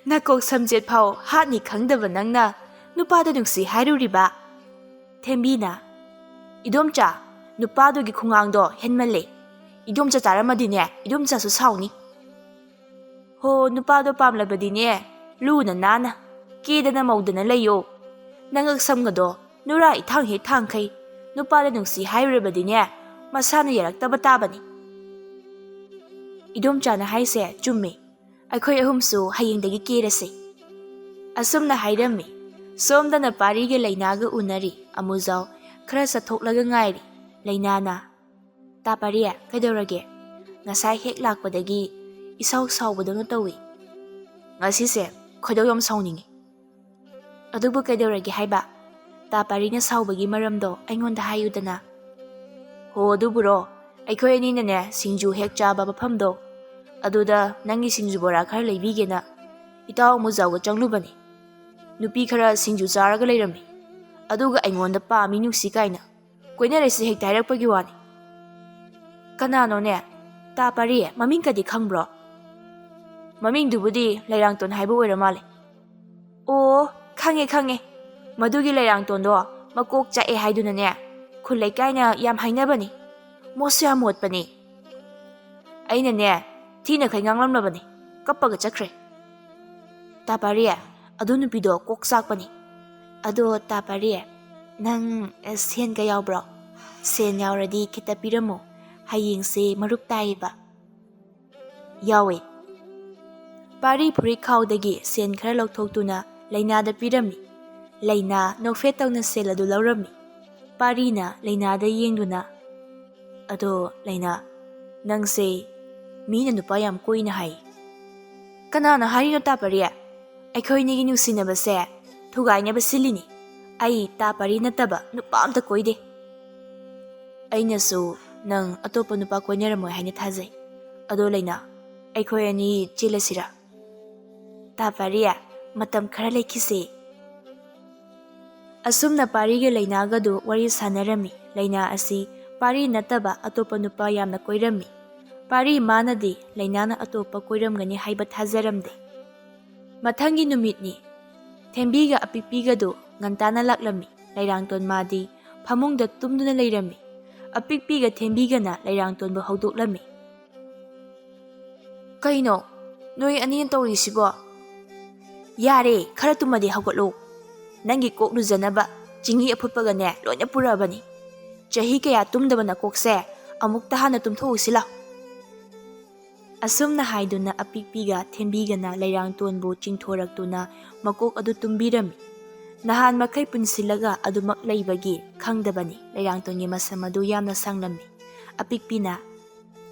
"ꯅꯀꯣꯛ ꯁꯝꯖꯦꯠ ꯐꯥꯎ ꯍꯥꯠꯅꯤ ꯈꯪꯗꯕ ꯅꯪꯅ ꯅꯨꯄꯥꯗ ꯅꯨꯡꯁꯤ ꯍꯥꯏꯔꯨꯔꯤꯕ?" ꯊꯦꯝꯕꯤꯅ, "ꯏꯗꯣꯝꯆꯥ, ꯅꯨꯄꯥꯗꯨꯒꯤ ꯈꯨꯉꯥꯡꯗꯣ ꯍꯦꯟꯃꯜꯂꯦ꯫ ꯏꯗꯣꯝꯆꯥ ꯇꯥꯔꯝꯃꯗꯤꯅꯦ, ꯏꯗꯣꯝꯆꯥꯁꯨ ꯁꯥꯎꯅꯤ꯫ ꯍꯣ, ꯅꯨꯄꯥꯗꯣ ꯄꯥꯝꯂꯕꯗꯤꯅꯦ, ꯂꯨꯅ ꯅꯥꯟꯅ, ꯀꯦꯗꯅ ꯃꯧꯗꯅ ꯂꯩꯌꯣ꯫ ꯅꯉꯛ ꯁꯝꯒꯗꯣ ꯅꯨꯔꯥ ꯏꯊꯥꯡ ꯍꯦꯛ ꯊꯥꯡꯈꯩ꯫ ꯅꯨꯄꯥꯗ ꯅꯨꯡꯁꯤ ꯍꯥꯏꯔꯨꯔꯕꯗꯤꯅꯦ, ꯃꯁꯥꯅ ꯌꯥꯔꯛꯇꯕ ꯇꯥꯕꯅꯤ꯫" "ꯏꯗꯣꯝꯆꯥꯅ ꯍꯥꯏꯁꯦ ꯆꯨꯝꯃꯦ꯫ ꯑꯩꯈꯣꯏ ꯑꯍꯨꯝꯁꯨ ꯍꯌꯦꯡꯗꯒꯤ ꯀꯦꯔꯁꯦ꯫" ꯑꯁꯨꯝꯅ ꯍꯥꯏꯔꯝꯃꯤ꯫ ꯁꯣꯝꯗꯅ ꯄꯥꯔꯤꯒ ꯂꯩꯅꯥꯒ ꯎꯅꯔꯤ꯫ ꯑꯃꯨꯖꯥꯎ ꯈꯔ ꯆꯠꯊꯣꯛꯂꯒ ꯉꯥꯏꯔꯤ꯫ ꯂꯩꯅꯥꯅ, "ꯇꯥ ꯄꯥꯔꯤ, ꯀꯩꯗꯧꯔꯒꯦ? ꯉꯁꯥꯏ ꯍꯦꯛ ꯂꯥꯛꯄꯗꯒꯤ ꯏꯁꯥꯎ ꯁꯥꯎꯕꯗꯧꯅ ꯇꯧꯏ꯫" "ꯉꯁꯤꯁꯦ ꯈꯣꯏꯗꯧ ꯌꯥꯝ ꯁꯥꯎꯅꯤꯡꯉꯤ꯫ ꯑꯗꯨꯕꯨ ꯀꯩꯗꯧꯔꯒꯦ ꯍꯥꯏꯕ? ꯇꯥ ꯄꯥꯔꯤꯅ ꯁꯥꯎꯕꯒꯤ ꯃꯔꯝꯗꯣ ꯑꯩꯉꯣꯟꯗ ꯍꯥꯏꯌꯨꯗꯅ꯫ ꯍꯣ, ꯑꯗꯨꯕꯨꯔꯣ, ꯑꯩꯈꯣꯏ ꯑꯅꯤꯅꯅꯦ ꯁꯤꯡꯖꯨ ꯍꯦꯛ ꯆꯥꯕ ꯃꯐꯝꯗꯣ, ꯑꯗꯨꯗ ꯅꯪꯒꯤ ꯁꯤꯡꯖꯨ ꯕꯣꯔꯥ ꯈꯔ ꯂꯩꯕꯤꯒꯦꯅ ꯏꯇꯥꯎ ꯑꯃꯨꯖꯥꯎꯒ ꯆꯪꯂꯨꯕꯅꯤ꯫ ꯅꯨꯄꯤ ꯈꯔ ꯁꯤꯡꯖꯨ ꯆꯥꯔꯒ ꯂꯩꯔꯝꯃꯤ꯫ ꯑꯗꯨꯒ ꯑꯩꯉꯣꯟꯗ ꯄꯥꯝꯃꯤ ꯅꯨꯡꯁꯤ ꯀꯥꯏꯅ ꯀꯣꯏꯅꯔꯁꯤ ꯍꯦꯛꯇ ꯍꯥꯏꯔꯛꯄꯒꯤ ꯋꯥꯅꯤ꯫ ꯀꯅꯥꯅꯣꯅꯦ? ꯇꯥ ꯄꯥꯔꯤ, ꯃꯃꯤꯡꯀꯗꯤ ꯈꯪꯕ꯭ꯔꯣ? ꯃꯃꯤꯡꯗꯨꯕꯨꯗꯤ ꯂꯩꯔꯥꯡꯇꯣꯟ ꯍꯥꯏꯕ ꯑꯣꯏꯔ ꯃꯥꯜꯂꯦ꯫ ꯑꯣ, ꯈꯪꯉꯦ, ꯈꯪꯉꯦ꯫ ꯃꯗꯨꯒꯤ ꯂꯩꯔꯥꯡꯇꯣꯟꯗꯣ ꯃꯀꯣꯛ ꯆꯥꯛꯑꯦ ꯍꯥꯏꯗꯨꯅꯅꯦ, ꯈꯨꯜ ꯂꯩꯀꯥꯏꯅ ꯌꯥꯝ ꯍꯥꯏꯅꯕꯅꯤ꯫ ꯃꯣꯠꯁꯨ ꯌꯥꯝ ꯃꯣꯠꯄꯅꯤ꯫ ꯑꯩꯅꯅꯦ, ꯊꯤꯅꯈꯩ ꯉꯥꯡꯂꯝꯂꯕꯅꯤ꯫ ꯀꯞꯄꯒ ꯆꯠꯈ꯭ꯔꯦ꯫ ꯇꯥ ꯄꯥꯔꯤ, ꯑꯗꯨ ꯅꯨꯄꯤꯗꯣ ꯀꯣꯛ ꯆꯥꯛꯄꯅꯤ꯫ ꯑꯗꯣ ꯇꯥ ꯄꯥꯔꯤ, ꯅꯪ, ꯑꯦ, ꯁꯦꯟꯒ ꯌꯥꯎꯕ꯭ꯔꯣ? ꯁꯦꯟ ꯌꯥꯎꯔꯗꯤ ꯈꯤꯇ ꯄꯤꯔꯝꯃꯣ꯫ ꯍꯌꯦꯡꯁꯦ ꯃꯔꯨꯞ ꯇꯥꯏꯌꯦꯕ꯫ ꯌꯥꯎꯋꯦ꯫ ꯄꯥꯔꯤ ꯐꯨꯔꯤꯠ ꯈꯥꯎꯗꯒꯤ ꯁꯦꯟ ꯈꯔ ꯂꯧꯊꯣꯛꯇꯨꯅ ꯂꯩꯅꯥꯗ ꯄꯤꯔꯝꯃꯤ꯫ ꯂꯩꯅꯥ ꯅꯣꯛꯐꯦꯠ ꯇꯧꯅ ꯁꯦꯜ ꯑꯗꯨ ꯂꯧꯔꯝꯃꯤ꯫ ꯄꯥꯔꯤꯅ ꯂꯩꯅꯥꯗ ꯌꯦꯡꯗꯨꯅ, "ꯑꯗꯣ ꯂꯩꯅꯥ, ꯅꯪꯁꯦ ꯃꯤꯅ ꯅꯨꯄꯥ ꯌꯥꯝ ꯀꯣꯏꯅ ꯍꯥꯏ꯫" "ꯀꯅꯥꯅ ꯍꯥꯏꯔꯤꯅꯣ ꯇꯥ ꯄꯥꯔꯤ? ꯑꯩꯈꯣꯏꯅꯤꯒꯤ ꯅꯨꯡꯁꯤꯅꯕꯁꯦ ꯊꯨꯒꯥꯏꯅꯕ ꯁꯤꯜꯂꯤꯅꯤ꯫ ꯑꯩ ꯇꯥ ꯄꯥꯔꯤ ꯅꯠꯇꯕ ꯅꯨꯄꯥ ꯑꯝꯇ ꯀꯣꯏꯗꯦ꯫ ꯑꯩꯅꯁꯨ ꯅꯪ ꯑꯇꯣꯞꯄ ꯅꯨꯄꯥ ꯀꯣꯏꯅꯔꯝꯃꯣꯏ ꯍꯥꯏꯅ ꯊꯥꯖꯩ꯫ ꯑꯗꯣ ꯂꯩꯅꯥ, ꯑꯩꯈꯣꯏ ꯑꯅꯤ ꯆꯦꯜꯂꯁꯤꯔꯥ?" "ꯇꯥ ꯄꯥꯔꯤ, ꯃꯇꯝ ꯈꯔ ꯂꯩꯈꯤꯁꯦ꯫" ꯑꯁꯨꯝꯅ ꯄꯥꯔꯤꯒ ꯂꯩꯅꯥꯒꯗꯨ ꯋꯥꯔꯤ ꯁꯥꯟꯅꯔꯝꯃꯤ꯫ ꯂꯩꯅꯥ ꯑꯁꯤ ꯄꯥꯔꯤ ꯅꯠꯇꯕ ꯑꯇꯣꯞꯄ ꯅꯨꯄꯥ ꯌꯥꯝꯅ ꯀꯣꯏꯔꯝꯃꯤ꯫ ꯄꯥꯔꯤ ꯃꯥꯅꯗꯤ ꯂꯩꯅꯥꯅ ꯑꯇꯣꯞꯄ ꯀꯣꯏꯔꯝꯒꯅꯤ ꯍꯥꯏꯕ ꯊꯥꯖꯔꯝꯗꯦ꯫ ꯃꯊꯪꯒꯤ ꯅꯨꯃꯤꯠꯅꯤ꯫ ꯊꯦꯝꯕꯤꯒ ꯑꯄꯤꯛꯄꯤꯒꯗꯨ ꯉꯟꯇꯥꯅ ꯂꯥꯛꯂꯝꯃꯤ꯫ ꯂꯩꯔꯥꯡꯇꯣꯟ ꯃꯥꯗꯤ ꯐꯃꯨꯡꯗ ꯇꯨꯝꯗꯨꯅ ꯂꯩꯔꯝꯃꯤ꯫ ꯑꯄꯤꯛꯄꯤꯒ ꯊꯦꯝꯕꯤꯒꯅ ꯂꯩꯔꯥꯡꯇꯣꯟꯕꯨ ꯍꯧꯗꯣꯛꯂꯝꯃꯤ꯫ "ꯀꯩꯅꯣ ꯅꯣꯏ ꯑꯅꯤꯅ ꯇꯧꯔꯤꯁꯤꯕꯣ? ꯌꯥꯔꯦ, ꯈꯔ ꯇꯨꯝꯃꯗꯤ ꯍꯧꯒꯠꯂꯣ꯫ ꯅꯪꯒꯤ ꯀꯣꯛ ꯂꯨꯖꯅꯕ ꯆꯤꯡꯍꯤ ꯑꯐꯨꯠꯄꯒꯅꯦ ꯂꯣꯏꯅ ꯄꯨꯔꯛꯑꯕꯅꯤ꯫ ꯆꯍꯤ ꯀꯌꯥ ꯇꯨꯝꯗꯕ ꯅꯀꯣꯛꯁꯦ ꯑꯃꯨꯛꯇ ꯍꯥꯟꯅ ꯇꯨꯝꯊꯣꯛꯎꯁꯤ ꯂꯥꯎ꯫" ꯑꯁꯨꯝꯅ ꯍꯥꯏꯗꯨꯅ ꯑꯄꯤꯛꯄꯤꯒ ꯊꯦꯝꯕꯤꯒꯅ ꯂꯩꯔꯥꯡꯇꯣꯟꯕꯨ ꯆꯤꯡꯊꯣꯔꯛꯇꯨꯅ ꯃꯀꯣꯛ ꯑꯗꯨ ꯇꯨꯝꯕꯤꯔꯝꯃꯤ꯫ ꯅꯍꯥꯟ ꯃꯈꯩ ꯄꯨꯟꯁꯤꯜꯂꯒ ꯑꯗꯨꯃꯛ ꯂꯩꯕꯒꯤ ꯈꯪꯗꯕꯅꯤ꯫ ꯂꯩꯔꯥꯡꯇꯣꯟꯒꯤ ꯃꯁꯝ ꯑꯗꯨ ꯌꯥꯝꯅ ꯁꯥꯡꯂꯝꯃꯤ꯫ ꯑꯄꯤꯛꯄꯤꯅ,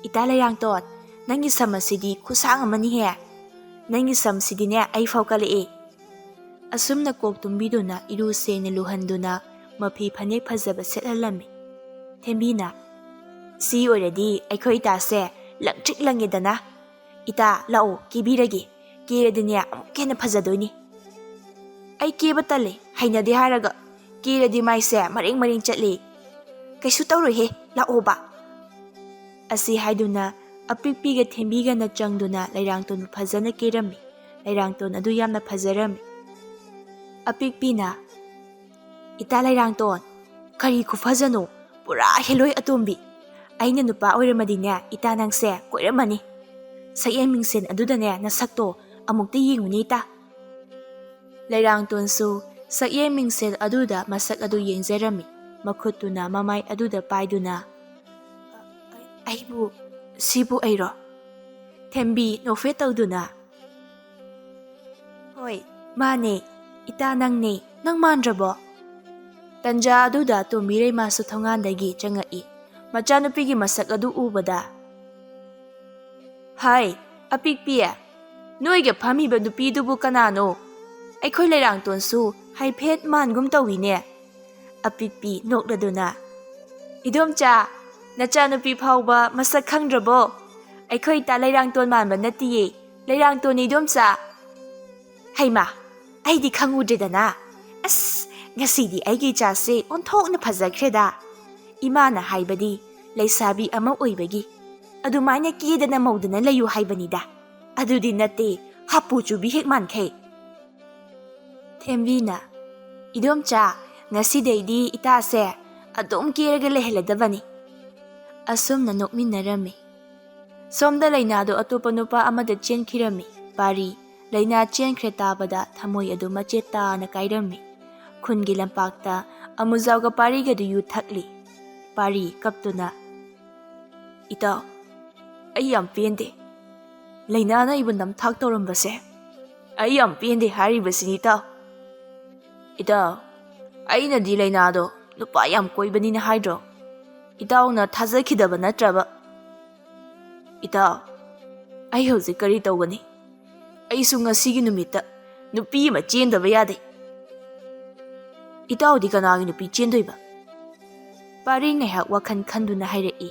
"ꯏꯇꯥ ꯂꯩꯔꯥꯡꯇꯣꯟ, ꯅꯪꯒꯤ ꯁꯝ ꯑꯁꯤꯗꯤ ꯈꯨꯁꯥꯡ ꯑꯃꯅꯤꯍꯦ꯫ ꯅꯪꯒꯤ ꯁꯝꯁꯤꯗꯤꯅꯦ ꯑꯩ ꯐꯥꯎ ꯀꯜꯂꯛꯑꯦ꯫ ꯑꯁꯨꯝꯅ ꯀꯣꯛ ꯇꯨꯝꯕꯤꯗꯨꯅ ꯏꯔꯨ ꯁꯦꯡꯅ ꯂꯨꯍꯟꯗꯨꯅ ꯃꯐꯤ ꯐꯅꯦꯛ ꯐꯖꯕ ꯁꯦꯠꯍꯜꯂꯝꯃꯤ꯫ ꯊꯦꯝꯕꯤꯅ, "ꯁꯤ ꯑꯣꯏꯔꯗꯤ ꯑꯩꯈꯣꯏ ꯏꯇꯥꯁꯦ ꯂꯪꯇ꯭ꯔꯤꯛ ꯂꯪꯉꯦꯗꯅ꯫ ꯏꯇꯥ, ꯂꯥꯛꯑꯣ, ꯀꯦꯕꯤꯔꯒꯦ꯫ ꯀꯦꯔꯗꯤꯅꯦ ꯑꯃꯨꯛ ꯍꯦꯟꯅ ꯐꯖꯗꯣꯏꯅꯤ꯫" "ꯑꯩ ꯀꯦꯕ ꯇꯜꯂꯦ, ꯍꯩꯅꯗꯦ ꯍꯥꯏꯔꯒ꯫ ꯀꯦꯔꯗꯤ ꯃꯥꯏꯁꯦ ꯃꯔꯦꯡ ꯃꯔꯦꯡ ꯆꯠꯂꯦ꯫" "ꯀꯩꯁꯨ ꯇꯧꯔꯣꯏꯍꯦ, ꯂꯥꯛꯑꯣꯕ꯫" ꯑꯁꯤ ꯍꯥꯏꯗꯨꯅ ꯑꯄꯤꯛꯄꯤꯒ ꯊꯦꯝꯕꯤꯒꯅ ꯆꯪꯗꯨꯅ ꯂꯩꯔꯥꯡꯇꯣꯟꯕꯨ ꯐꯖꯅ ꯀꯦꯔꯝꯃꯤ꯫ ꯂꯩꯔꯥꯡꯇꯣꯟ ꯑꯗꯨ ꯌꯥꯝꯅ ꯐꯖꯔꯝꯃꯤ꯫ ꯑꯄꯤꯛꯄꯤꯅ, "ꯏꯇꯥ ꯂꯩꯔꯥꯡꯇꯣꯟ, ꯀꯔꯤ ꯈꯨꯐꯖꯅꯣ! ꯄꯨꯔꯥ ꯍꯦꯂꯣꯏ ꯑꯇꯣꯝꯕꯤ꯫ ꯑꯩꯅ ꯅꯨꯄꯥ ꯑꯣꯏꯔꯝꯃꯗꯤꯅꯦ, ꯏꯇꯥ ꯅꯪꯁꯦ ꯀꯣꯏꯔꯝꯃꯅꯤ꯫ ꯁꯛꯌꯦꯡ ꯃꯤꯡꯁꯦꯜ ꯑꯗꯨꯗꯅꯦ ꯅꯁꯛꯇꯣ ꯑꯃꯨꯛꯇ ꯌꯦꯡꯉꯨꯅꯦ ꯏꯇꯥ꯫" ꯂꯩꯔꯥꯡꯇꯣꯟꯁꯨ ꯁꯛꯌꯦꯡ ꯃꯤꯡꯁꯦꯜ ꯑꯗꯨꯗ ꯃꯁꯛ ꯑꯗꯨ ꯌꯦꯡꯖꯔꯝꯃꯤ꯫ ꯃꯈꯨꯠꯇꯨꯅ ꯃꯃꯥꯏ ꯑꯗꯨꯗ ꯄꯥꯏꯗꯨꯅ, "ꯑꯩꯕꯨ, ꯁꯤꯕꯨ ꯑꯩꯔꯣ?" ꯊꯦꯝꯕꯤ ꯅꯣꯛꯐꯦꯠ ꯇꯧꯗꯨꯅ, "ꯍꯣꯏ, ꯃꯥꯅꯦ, ꯏꯇꯥ ꯅꯪꯅꯦ, ꯅꯪ ꯃꯥꯟꯗ꯭ꯔꯕꯣ?" ꯇꯟꯖꯥ ꯑꯗꯨꯗ ꯇꯣꯝꯕꯤꯔꯩꯃꯥꯁꯨ ꯊꯣꯡꯒꯥꯟꯗꯒꯤ ꯆꯪꯉꯛꯏ꯫ ꯃꯆꯥꯅꯨꯄꯤꯒꯤ ꯃꯁꯛ ꯑꯗꯨ ꯎꯕꯗ, "ꯍꯥꯏ, ꯑꯄꯤꯛꯄꯤ, ꯅꯣꯏꯒ ꯐꯝꯃꯤꯕ ꯅꯨꯄꯤꯗꯨꯕꯨ ꯀꯅꯥꯅꯣ? ꯑꯩꯈꯣꯏ ꯂꯩꯔꯥꯡꯇꯣꯟꯁꯨ ꯍꯥꯏꯐꯦꯠ ꯃꯥꯟꯒꯨꯝ ꯇꯧꯏꯅꯦ꯫" ꯑꯄꯤꯛꯄꯤ ꯅꯣꯛꯂꯗꯨꯅ, "ꯏꯗꯣꯝꯆꯥ, ꯅꯆꯥꯅꯨꯄꯤ ꯐꯥꯎꯕ ꯃꯁꯛ ꯈꯪꯗ꯭ꯔꯕꯣ? ꯑꯩꯈꯣꯏ ꯏꯇꯥ ꯂꯩꯔꯥꯡꯇꯣꯟ ꯃꯥꯟꯕ ꯅꯠꯇꯤꯌꯦ, ꯂꯩꯔꯥꯡꯇꯣꯟꯅꯤ ꯏꯗꯣꯝꯆꯥ꯫" "ꯍꯩꯃꯥ, ꯑꯩꯗꯤ ꯈꯪꯉꯨꯗ꯭ꯔꯦꯗꯅ꯫ ꯑꯁ, ꯉꯁꯤꯗꯤ ꯑꯩꯒꯤ ꯏꯆꯥꯁꯦ ꯑꯣꯟꯊꯣꯛꯅ ꯐꯖꯈ꯭ꯔꯦꯗ꯫ ꯏꯃꯥꯅ ꯍꯥꯏꯕꯗꯤ ꯂꯩꯁꯥꯕꯤ ꯑꯃ ꯑꯣꯏꯕꯒꯤ ꯑꯗꯨꯃꯥꯏꯅ ꯀꯦꯗꯅ ꯃꯧꯗꯅ ꯂꯩꯌꯨ ꯍꯥꯏꯕꯅꯤꯗ꯫ ꯑꯗꯨꯗꯤ ꯅꯠꯇꯦ, ꯍꯥꯄꯨ ꯆꯨꯕꯤ ꯍꯦꯛ ꯃꯥꯟꯈꯩ꯫" ꯊꯦꯝꯕꯤꯅ, "ꯏꯗꯣꯝꯆꯥ, ꯉꯁꯤꯗꯩꯗꯤ ꯏꯇꯥꯁꯦ ꯑꯗꯨꯝ ꯀꯦꯔꯒ ꯂꯩꯍꯜꯂꯗꯕꯅꯤ꯫" ꯑꯁꯨꯝꯅ ꯅꯣꯛꯃꯤꯟꯅꯔꯝꯃꯤ꯫ ꯁꯣꯝꯗ ꯂꯩꯅꯥꯗꯣ ꯑꯇꯣꯞꯄ ꯅꯨꯄꯥ ꯑꯃꯗ ꯆꯦꯟꯈꯤꯔꯝꯃꯤ꯫ ꯄꯥꯔꯤ, ꯂꯩꯅꯥ ꯆꯦꯟꯈ꯭ꯔꯦ ꯇꯥꯕꯗ ꯊꯃꯣꯏ ꯑꯗꯨ ꯃꯆꯦꯠ ꯇꯥꯅ ꯀꯥꯏꯔꯝꯃꯤ꯫ ꯈꯨꯟꯒꯤ ꯂꯝꯄꯥꯛꯇ ꯑꯃꯨꯖꯥꯎꯒ ꯄꯥꯔꯤꯒꯗꯨ ꯌꯨ ꯊꯛꯂꯤ꯫ ꯄꯥꯔꯤ ꯀꯞꯇꯨꯅ, "ꯏꯇꯥꯎ, ꯑꯩ ꯌꯥꯝ ꯄꯦꯟꯗꯦ꯫ ꯂꯩꯅꯥꯅ ꯑꯩꯕꯨ ꯅꯝꯊꯥꯛ ꯇꯧꯔꯝꯕꯁꯦ ꯑꯩ ꯌꯥꯝ ꯄꯦꯟꯗꯦ ꯍꯥꯏꯔꯤꯕꯁꯤꯅꯤ ꯏꯇꯥꯎ꯫ ꯏꯇꯥꯎ, ꯑꯩꯅꯗꯤ ꯂꯩꯅꯥꯗꯣ ꯅꯨꯄꯥ ꯌꯥꯝ ꯀꯣꯏꯕꯅꯤꯅ ꯍꯥꯏꯗ꯭ꯔꯣ? ꯏꯇꯥꯎꯅ ꯊꯥꯖꯈꯤꯗꯕ ꯅꯠꯇ꯭ꯔꯕ? ꯏꯇꯥꯎ, ꯑꯩ ꯍꯧꯖꯤꯛ ꯀꯔꯤ ꯇꯧꯒꯅꯤ? ꯑꯩꯁꯨ ꯉꯁꯤꯒꯤ ꯅꯨꯃꯤꯠꯇ ꯅꯨꯄꯤ ꯑꯃ ꯆꯦꯟꯗꯕ ꯌꯥꯗꯦ꯫ ꯏꯇꯥꯎꯗꯤ ꯀꯅꯥꯒꯤ ꯅꯨꯄꯤ ꯆꯦꯟꯗꯣꯏꯕ? ꯄꯥꯔꯤ ꯉꯥꯏꯍꯥꯛ ꯋꯥꯈꯜ ꯈꯟꯗꯨꯅ ꯍꯥꯏꯔꯛꯏ꯫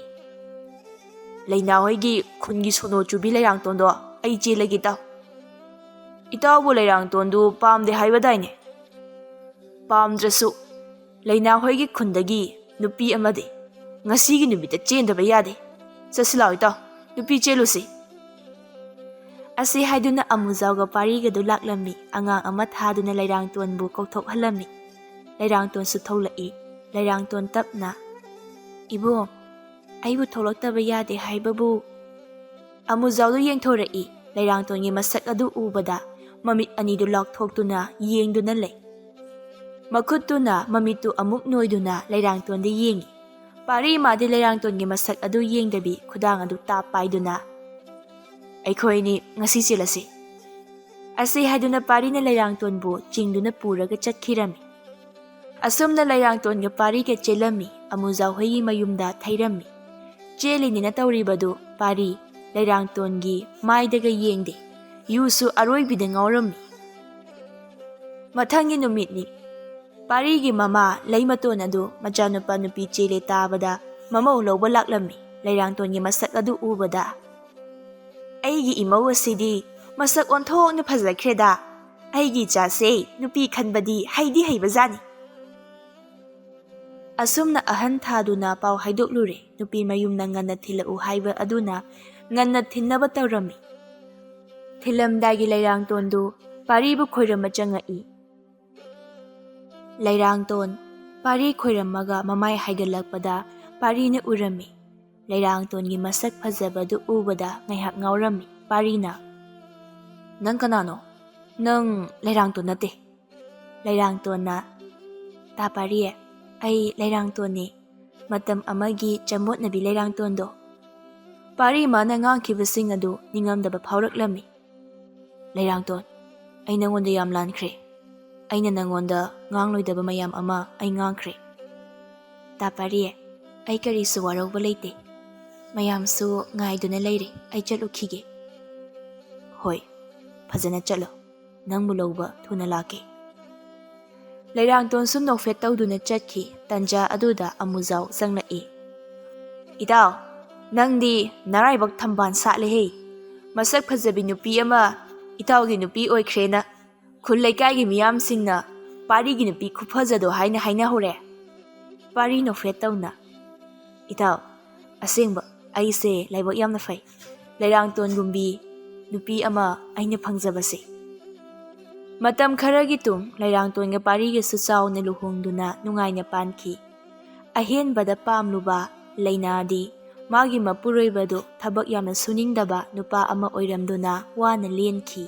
ꯂꯩꯅꯥ ꯍꯣꯏꯒꯤ ꯈꯨꯟꯒꯤ ꯁꯣꯅꯣ ꯆꯨꯕꯤ ꯂꯩꯔꯥꯡꯇꯣꯟꯗꯣ ꯑꯩ ꯆꯦꯜꯂꯒꯦ ꯏꯇꯥꯎ꯫ ꯏꯇꯥꯎꯕꯨ ꯂꯩꯔꯥꯡꯇꯣꯟꯗꯨ ꯄꯥꯝꯗꯦ ꯍꯥꯏꯕꯗꯥꯏꯅꯦ? ꯄꯥꯝꯗ꯭ꯔꯁꯨ ꯂꯩꯅꯥ ꯍꯣꯏꯒꯤ ꯈꯨꯟꯗꯒꯤ ꯅꯨꯄꯤ ꯑꯃꯗꯤ ꯉꯁꯤꯒꯤ ꯅꯨꯃꯤꯠꯇ ꯆꯦꯟꯗꯕ ꯌꯥꯗꯦ꯫ ꯆꯠꯁꯤ ꯂꯥꯎ ꯏꯇꯥꯎ, ꯅꯨꯄꯤ ꯆꯦꯜꯂꯨꯁꯤ꯫ ꯑꯁꯤ ꯍꯥꯏꯗꯨꯅ ꯑꯃꯨꯖꯥꯎꯒ ꯄꯥꯔꯤꯒꯗꯨ ꯂꯥꯛꯂꯝꯃꯤ꯫ ꯑꯉꯥꯡ ꯑꯃ ꯊꯥꯗꯨꯅ ꯂꯩꯔꯥꯡꯇꯣꯟꯕꯨ ꯀꯧꯊꯣꯛꯍꯜꯂꯝꯃꯤ꯫ ꯂꯩꯔꯥꯡꯇꯣꯟꯁꯨ ꯊꯣꯛꯂꯛꯏ꯫ ꯂꯩꯔꯥꯡꯇꯣꯟ ꯇꯞꯅ, "ꯏꯕꯨꯡ, ꯑꯩꯕꯨ ꯊꯣꯛꯂꯛꯇꯕ ꯌꯥꯗꯦ ꯍꯥꯏꯕꯕꯨ?" ꯑꯃꯨꯖꯥꯎꯗꯨ ꯌꯦꯡꯊꯣꯔꯛꯏ꯫ ꯂꯩꯔꯥꯡꯇꯣꯟꯒꯤ ꯃꯁꯛ ꯑꯗꯨ ꯎꯕꯗ ꯃꯃꯤꯠ ꯑꯅꯤꯗꯨ ꯂꯥꯎꯊꯣꯛꯇꯨꯅ ꯌꯦꯡꯗꯨꯅ ꯂꯩ꯫ ꯃꯈꯨꯠꯇꯨꯅ ꯃꯃꯤꯠꯇꯨ ꯑꯃꯨꯛ ꯅꯣꯏꯗꯨꯅ ꯂꯩꯔꯥꯡꯇꯣꯟꯗ ꯌꯦꯡꯏ꯫ ꯄꯥꯔꯤ ꯃꯥꯗꯤ ꯂꯩꯔꯥꯡꯇꯣꯟꯒꯤ ꯃꯁꯛ ꯑꯗꯨ ꯌꯦꯡꯗꯕꯤ ꯈꯨꯗꯥꯡ ꯑꯗꯨ ꯇꯥꯞ ꯄꯥꯏꯗꯨꯅ, "ꯑꯩꯈꯣꯏꯅꯤ ꯉꯁꯤ ꯆꯦꯜꯂꯁꯤ꯫" ꯑꯁꯤ ꯍꯥꯏꯗꯨꯅ ꯄꯥꯔꯤꯅ ꯂꯩꯔꯥꯡꯇꯣꯟꯕꯨ ꯆꯤꯡꯗꯨꯅ ꯄꯨꯔꯒ ꯆꯠꯈꯤꯔꯝꯃꯤ꯫ ꯑꯁꯨꯝꯅ ꯂꯩꯔꯥꯡꯇꯣꯟꯒ ꯄꯥꯔꯤꯒ ꯆꯦꯜꯂꯝꯃꯤ꯫ ꯑꯃꯨꯖꯥꯎ ꯍꯣꯏꯒꯤ ꯃꯌꯨꯝꯗ ꯊꯩꯔꯝꯃꯤ꯫ ꯆꯦꯜꯂꯤꯅꯤꯅ ꯇꯧꯔꯤꯕꯗꯨ ꯄꯥꯔꯤ ꯂꯩꯔꯥꯡꯇꯣꯟꯒꯤ ꯃꯥꯏꯗꯒ ꯌꯦꯡꯗꯦ꯫ ꯌꯨꯁꯨ ꯑꯔꯣꯏꯕꯤꯗ ꯉꯥꯎꯔꯝꯃꯤ꯫ ꯃꯊꯪꯒꯤ ꯅꯨꯃꯤꯠꯅꯤ꯫ ꯄꯥꯔꯤꯒꯤ ꯃꯃꯥ ꯂꯩꯃꯇꯣꯟ ꯑꯗꯨ ꯃꯆꯥꯅꯨꯄꯥ ꯅꯨꯄꯤ ꯆꯦꯜꯂꯦ ꯇꯥꯕꯗ ꯃꯃꯧ ꯂꯧꯕ ꯂꯥꯛꯂꯝꯃꯤ꯫ ꯂꯩꯔꯥꯡꯇꯣꯟꯒꯤ ꯃꯁꯛ ꯑꯗꯨ ꯎꯕꯗ, "ꯑꯩꯒꯤ ꯏꯃꯧ ꯑꯁꯤꯗꯤ ꯃꯁꯛ ꯑꯣꯟꯊꯣꯛꯅ ꯐꯖꯈ꯭ꯔꯦꯗ꯫ ꯑꯩꯒꯤ ꯏꯆꯥꯁꯦ ꯅꯨꯄꯤ ꯈꯟꯕꯗꯤ ꯍꯩꯗꯤ ꯍꯩꯕꯖꯥꯠꯅꯤ꯫" ꯑꯁꯨꯝꯅ ꯑꯍꯟ ꯊꯥꯗꯨꯅ ꯄꯥꯎ ꯍꯥꯏꯗꯣꯛꯂꯨꯔꯦ꯫ ꯅꯨꯄꯤ ꯃꯌꯨꯝꯅ ꯉꯟꯅ ꯊꯤꯜꯂꯛꯎ ꯍꯥꯏꯕ ꯑꯗꯨꯅ ꯉꯟꯅ ꯊꯤꯟꯅꯕ ꯇꯧꯔꯝꯃꯤ꯫ ꯊꯤꯜꯂꯝꯗꯥꯏꯒꯤ ꯂꯩꯔꯥꯡꯇꯣꯟꯗꯨ ꯄꯥꯔꯤꯕꯨ ꯈꯣꯏꯔꯝꯕ ꯆꯪꯉꯛꯏ꯫ ꯂꯩꯔꯥꯡꯇꯣꯟ ꯄꯥꯔꯤ ꯈꯣꯏꯔꯝꯃꯒ ꯃꯃꯥꯏ ꯍꯥꯏꯒꯠꯂꯛꯄꯗ ꯄꯥꯔꯤꯅ ꯎꯔꯝꯃꯤ꯫ ꯂꯩꯔꯥꯡꯇꯣꯟꯒꯤ ꯃꯁꯛ ꯐꯖꯕꯗꯨ ꯎꯕꯗ ꯉꯥꯏꯍꯥꯛ ꯉꯥꯎꯔꯝꯃꯤ꯫ ꯄꯥꯔꯤꯅ, "ꯅꯪ ꯀꯅꯥꯅꯣ? ꯅꯪ ꯂꯩꯔꯥꯡꯇꯣꯟ ꯅꯠꯇꯦ꯫" ꯂꯩꯔꯥꯡꯇꯣꯟꯅ, "ꯇꯥ ꯄꯥꯔꯤ, ꯑꯩ ꯂꯩꯔꯥꯡꯇꯣꯟꯅꯤ, ꯃꯇꯝ ꯑꯃꯒꯤ ꯆꯃꯣꯠꯅꯕꯤ ꯂꯩꯔꯥꯡꯇꯣꯟꯗꯣ꯫" ꯄꯥꯔꯤ ꯃꯥꯅ ꯉꯥꯡꯈꯤꯕꯁꯤꯡ ꯑꯗꯨ ꯅꯤꯡꯉꯝꯗꯕ ꯐꯥꯎꯔꯛꯂꯝꯃꯤ꯫ "ꯂꯩꯔꯥꯡꯇꯣꯟ, ꯑꯩ ꯅꯪꯉꯣꯟꯗ ꯌꯥꯝ ꯂꯥꯟꯈ꯭ꯔꯦ꯫ ꯑꯩꯅ ꯅꯪꯉꯣꯟꯗ ꯉꯥꯡꯂꯣꯏꯗꯕ ꯃꯌꯥꯝ ꯑꯃ ꯑꯩ ꯉꯥꯡꯈ꯭ꯔꯦ꯫ ꯇꯥ ꯄꯥꯔꯤ, ꯑꯩ ꯀꯔꯤꯁꯨ ꯋꯥꯔꯧꯕ ꯂꯩꯇꯦ꯫ ꯃꯌꯥꯝꯁꯨ ꯉꯥꯏꯗꯨꯅ ꯂꯩꯔꯦ꯫ ꯑꯩ ꯆꯠꯂꯨꯈꯤꯒꯦ꯫" "ꯍꯣꯏ, ꯐꯖꯅ ꯆꯠꯂꯣ꯫ ꯅꯪꯕꯨ ꯂꯧꯕ ꯊꯨꯅ ꯂꯥꯛꯀꯦ꯫" ꯂꯩꯔꯥꯡꯇꯣꯟ ꯁꯨꯝ ꯅꯣꯛꯐꯦꯠ ꯇꯧꯗꯨꯅ ꯆꯠꯈꯤ꯫ ꯇꯟꯖꯥ ꯑꯗꯨꯗ ꯑꯃꯨꯖꯥꯎ ꯆꯪꯂꯛꯏ꯫ "ꯏꯇꯥꯎ, ꯅꯪꯗꯤ ꯅꯔꯥꯏꯕꯛ ꯊꯝꯕꯥꯜ ꯁꯥꯠꯂꯦꯍꯦ꯫ ꯃꯁꯛ ꯐꯖꯕꯤ ꯅꯨꯄꯤ ꯑꯃ ꯏꯇꯥꯎꯒꯤ ꯅꯨꯄꯤ ꯑꯣꯏꯈ꯭ꯔꯦꯅ ꯈꯨꯜ ꯂꯩꯀꯥꯏꯒꯤ ꯃꯤꯌꯥꯝꯁꯤꯡꯅ ꯄꯥꯔꯤꯒꯤ ꯅꯨꯄꯤ ꯈꯨꯐꯖꯗꯣ ꯍꯥꯏꯅ ꯍꯥꯏꯅꯍꯧꯔꯦ꯫" ꯄꯥꯔꯤ ꯅꯣꯛꯐꯦꯠ ꯇꯧꯅ, "ꯏꯇꯥꯎ, ꯑꯁꯦꯡꯕ ꯑꯩꯁꯦ ꯂꯥꯏꯕꯛ ꯌꯥꯝꯅ ꯐꯩ꯫ ꯂꯩꯔꯥꯡꯇꯣꯟꯒꯨꯝꯕꯤ ꯅꯨꯄꯤ ꯑꯃ ꯑꯩꯅ ꯐꯪꯖꯕꯁꯦ꯫" ꯃꯇꯝ ꯈꯔꯒꯤ ꯇꯨꯡ ꯂꯩꯔꯥꯡꯇꯣꯟꯒ ꯄꯥꯔꯤꯒꯁꯨ ꯆꯥꯎꯅ ꯂꯨꯍꯣꯡꯗꯨꯅ ꯅꯨꯡꯉꯥꯏꯅ ꯄꯥꯟꯈꯤ꯫ ꯑꯍꯦꯟꯕꯗ ꯄꯥꯝꯂꯨꯕ ꯂꯩꯅꯥꯗꯤ ꯃꯥꯒꯤ ꯃꯄꯨꯔꯣꯏꯕꯗꯨ ꯊꯕꯛ ꯌꯥꯝꯅ ꯁꯨꯅꯤꯡꯗꯕ ꯅꯨꯄꯥ ꯑꯃ ꯑꯣꯏꯔꯝꯗꯨꯅ ꯋꯥꯅ ꯂꯦꯟꯈꯤ꯫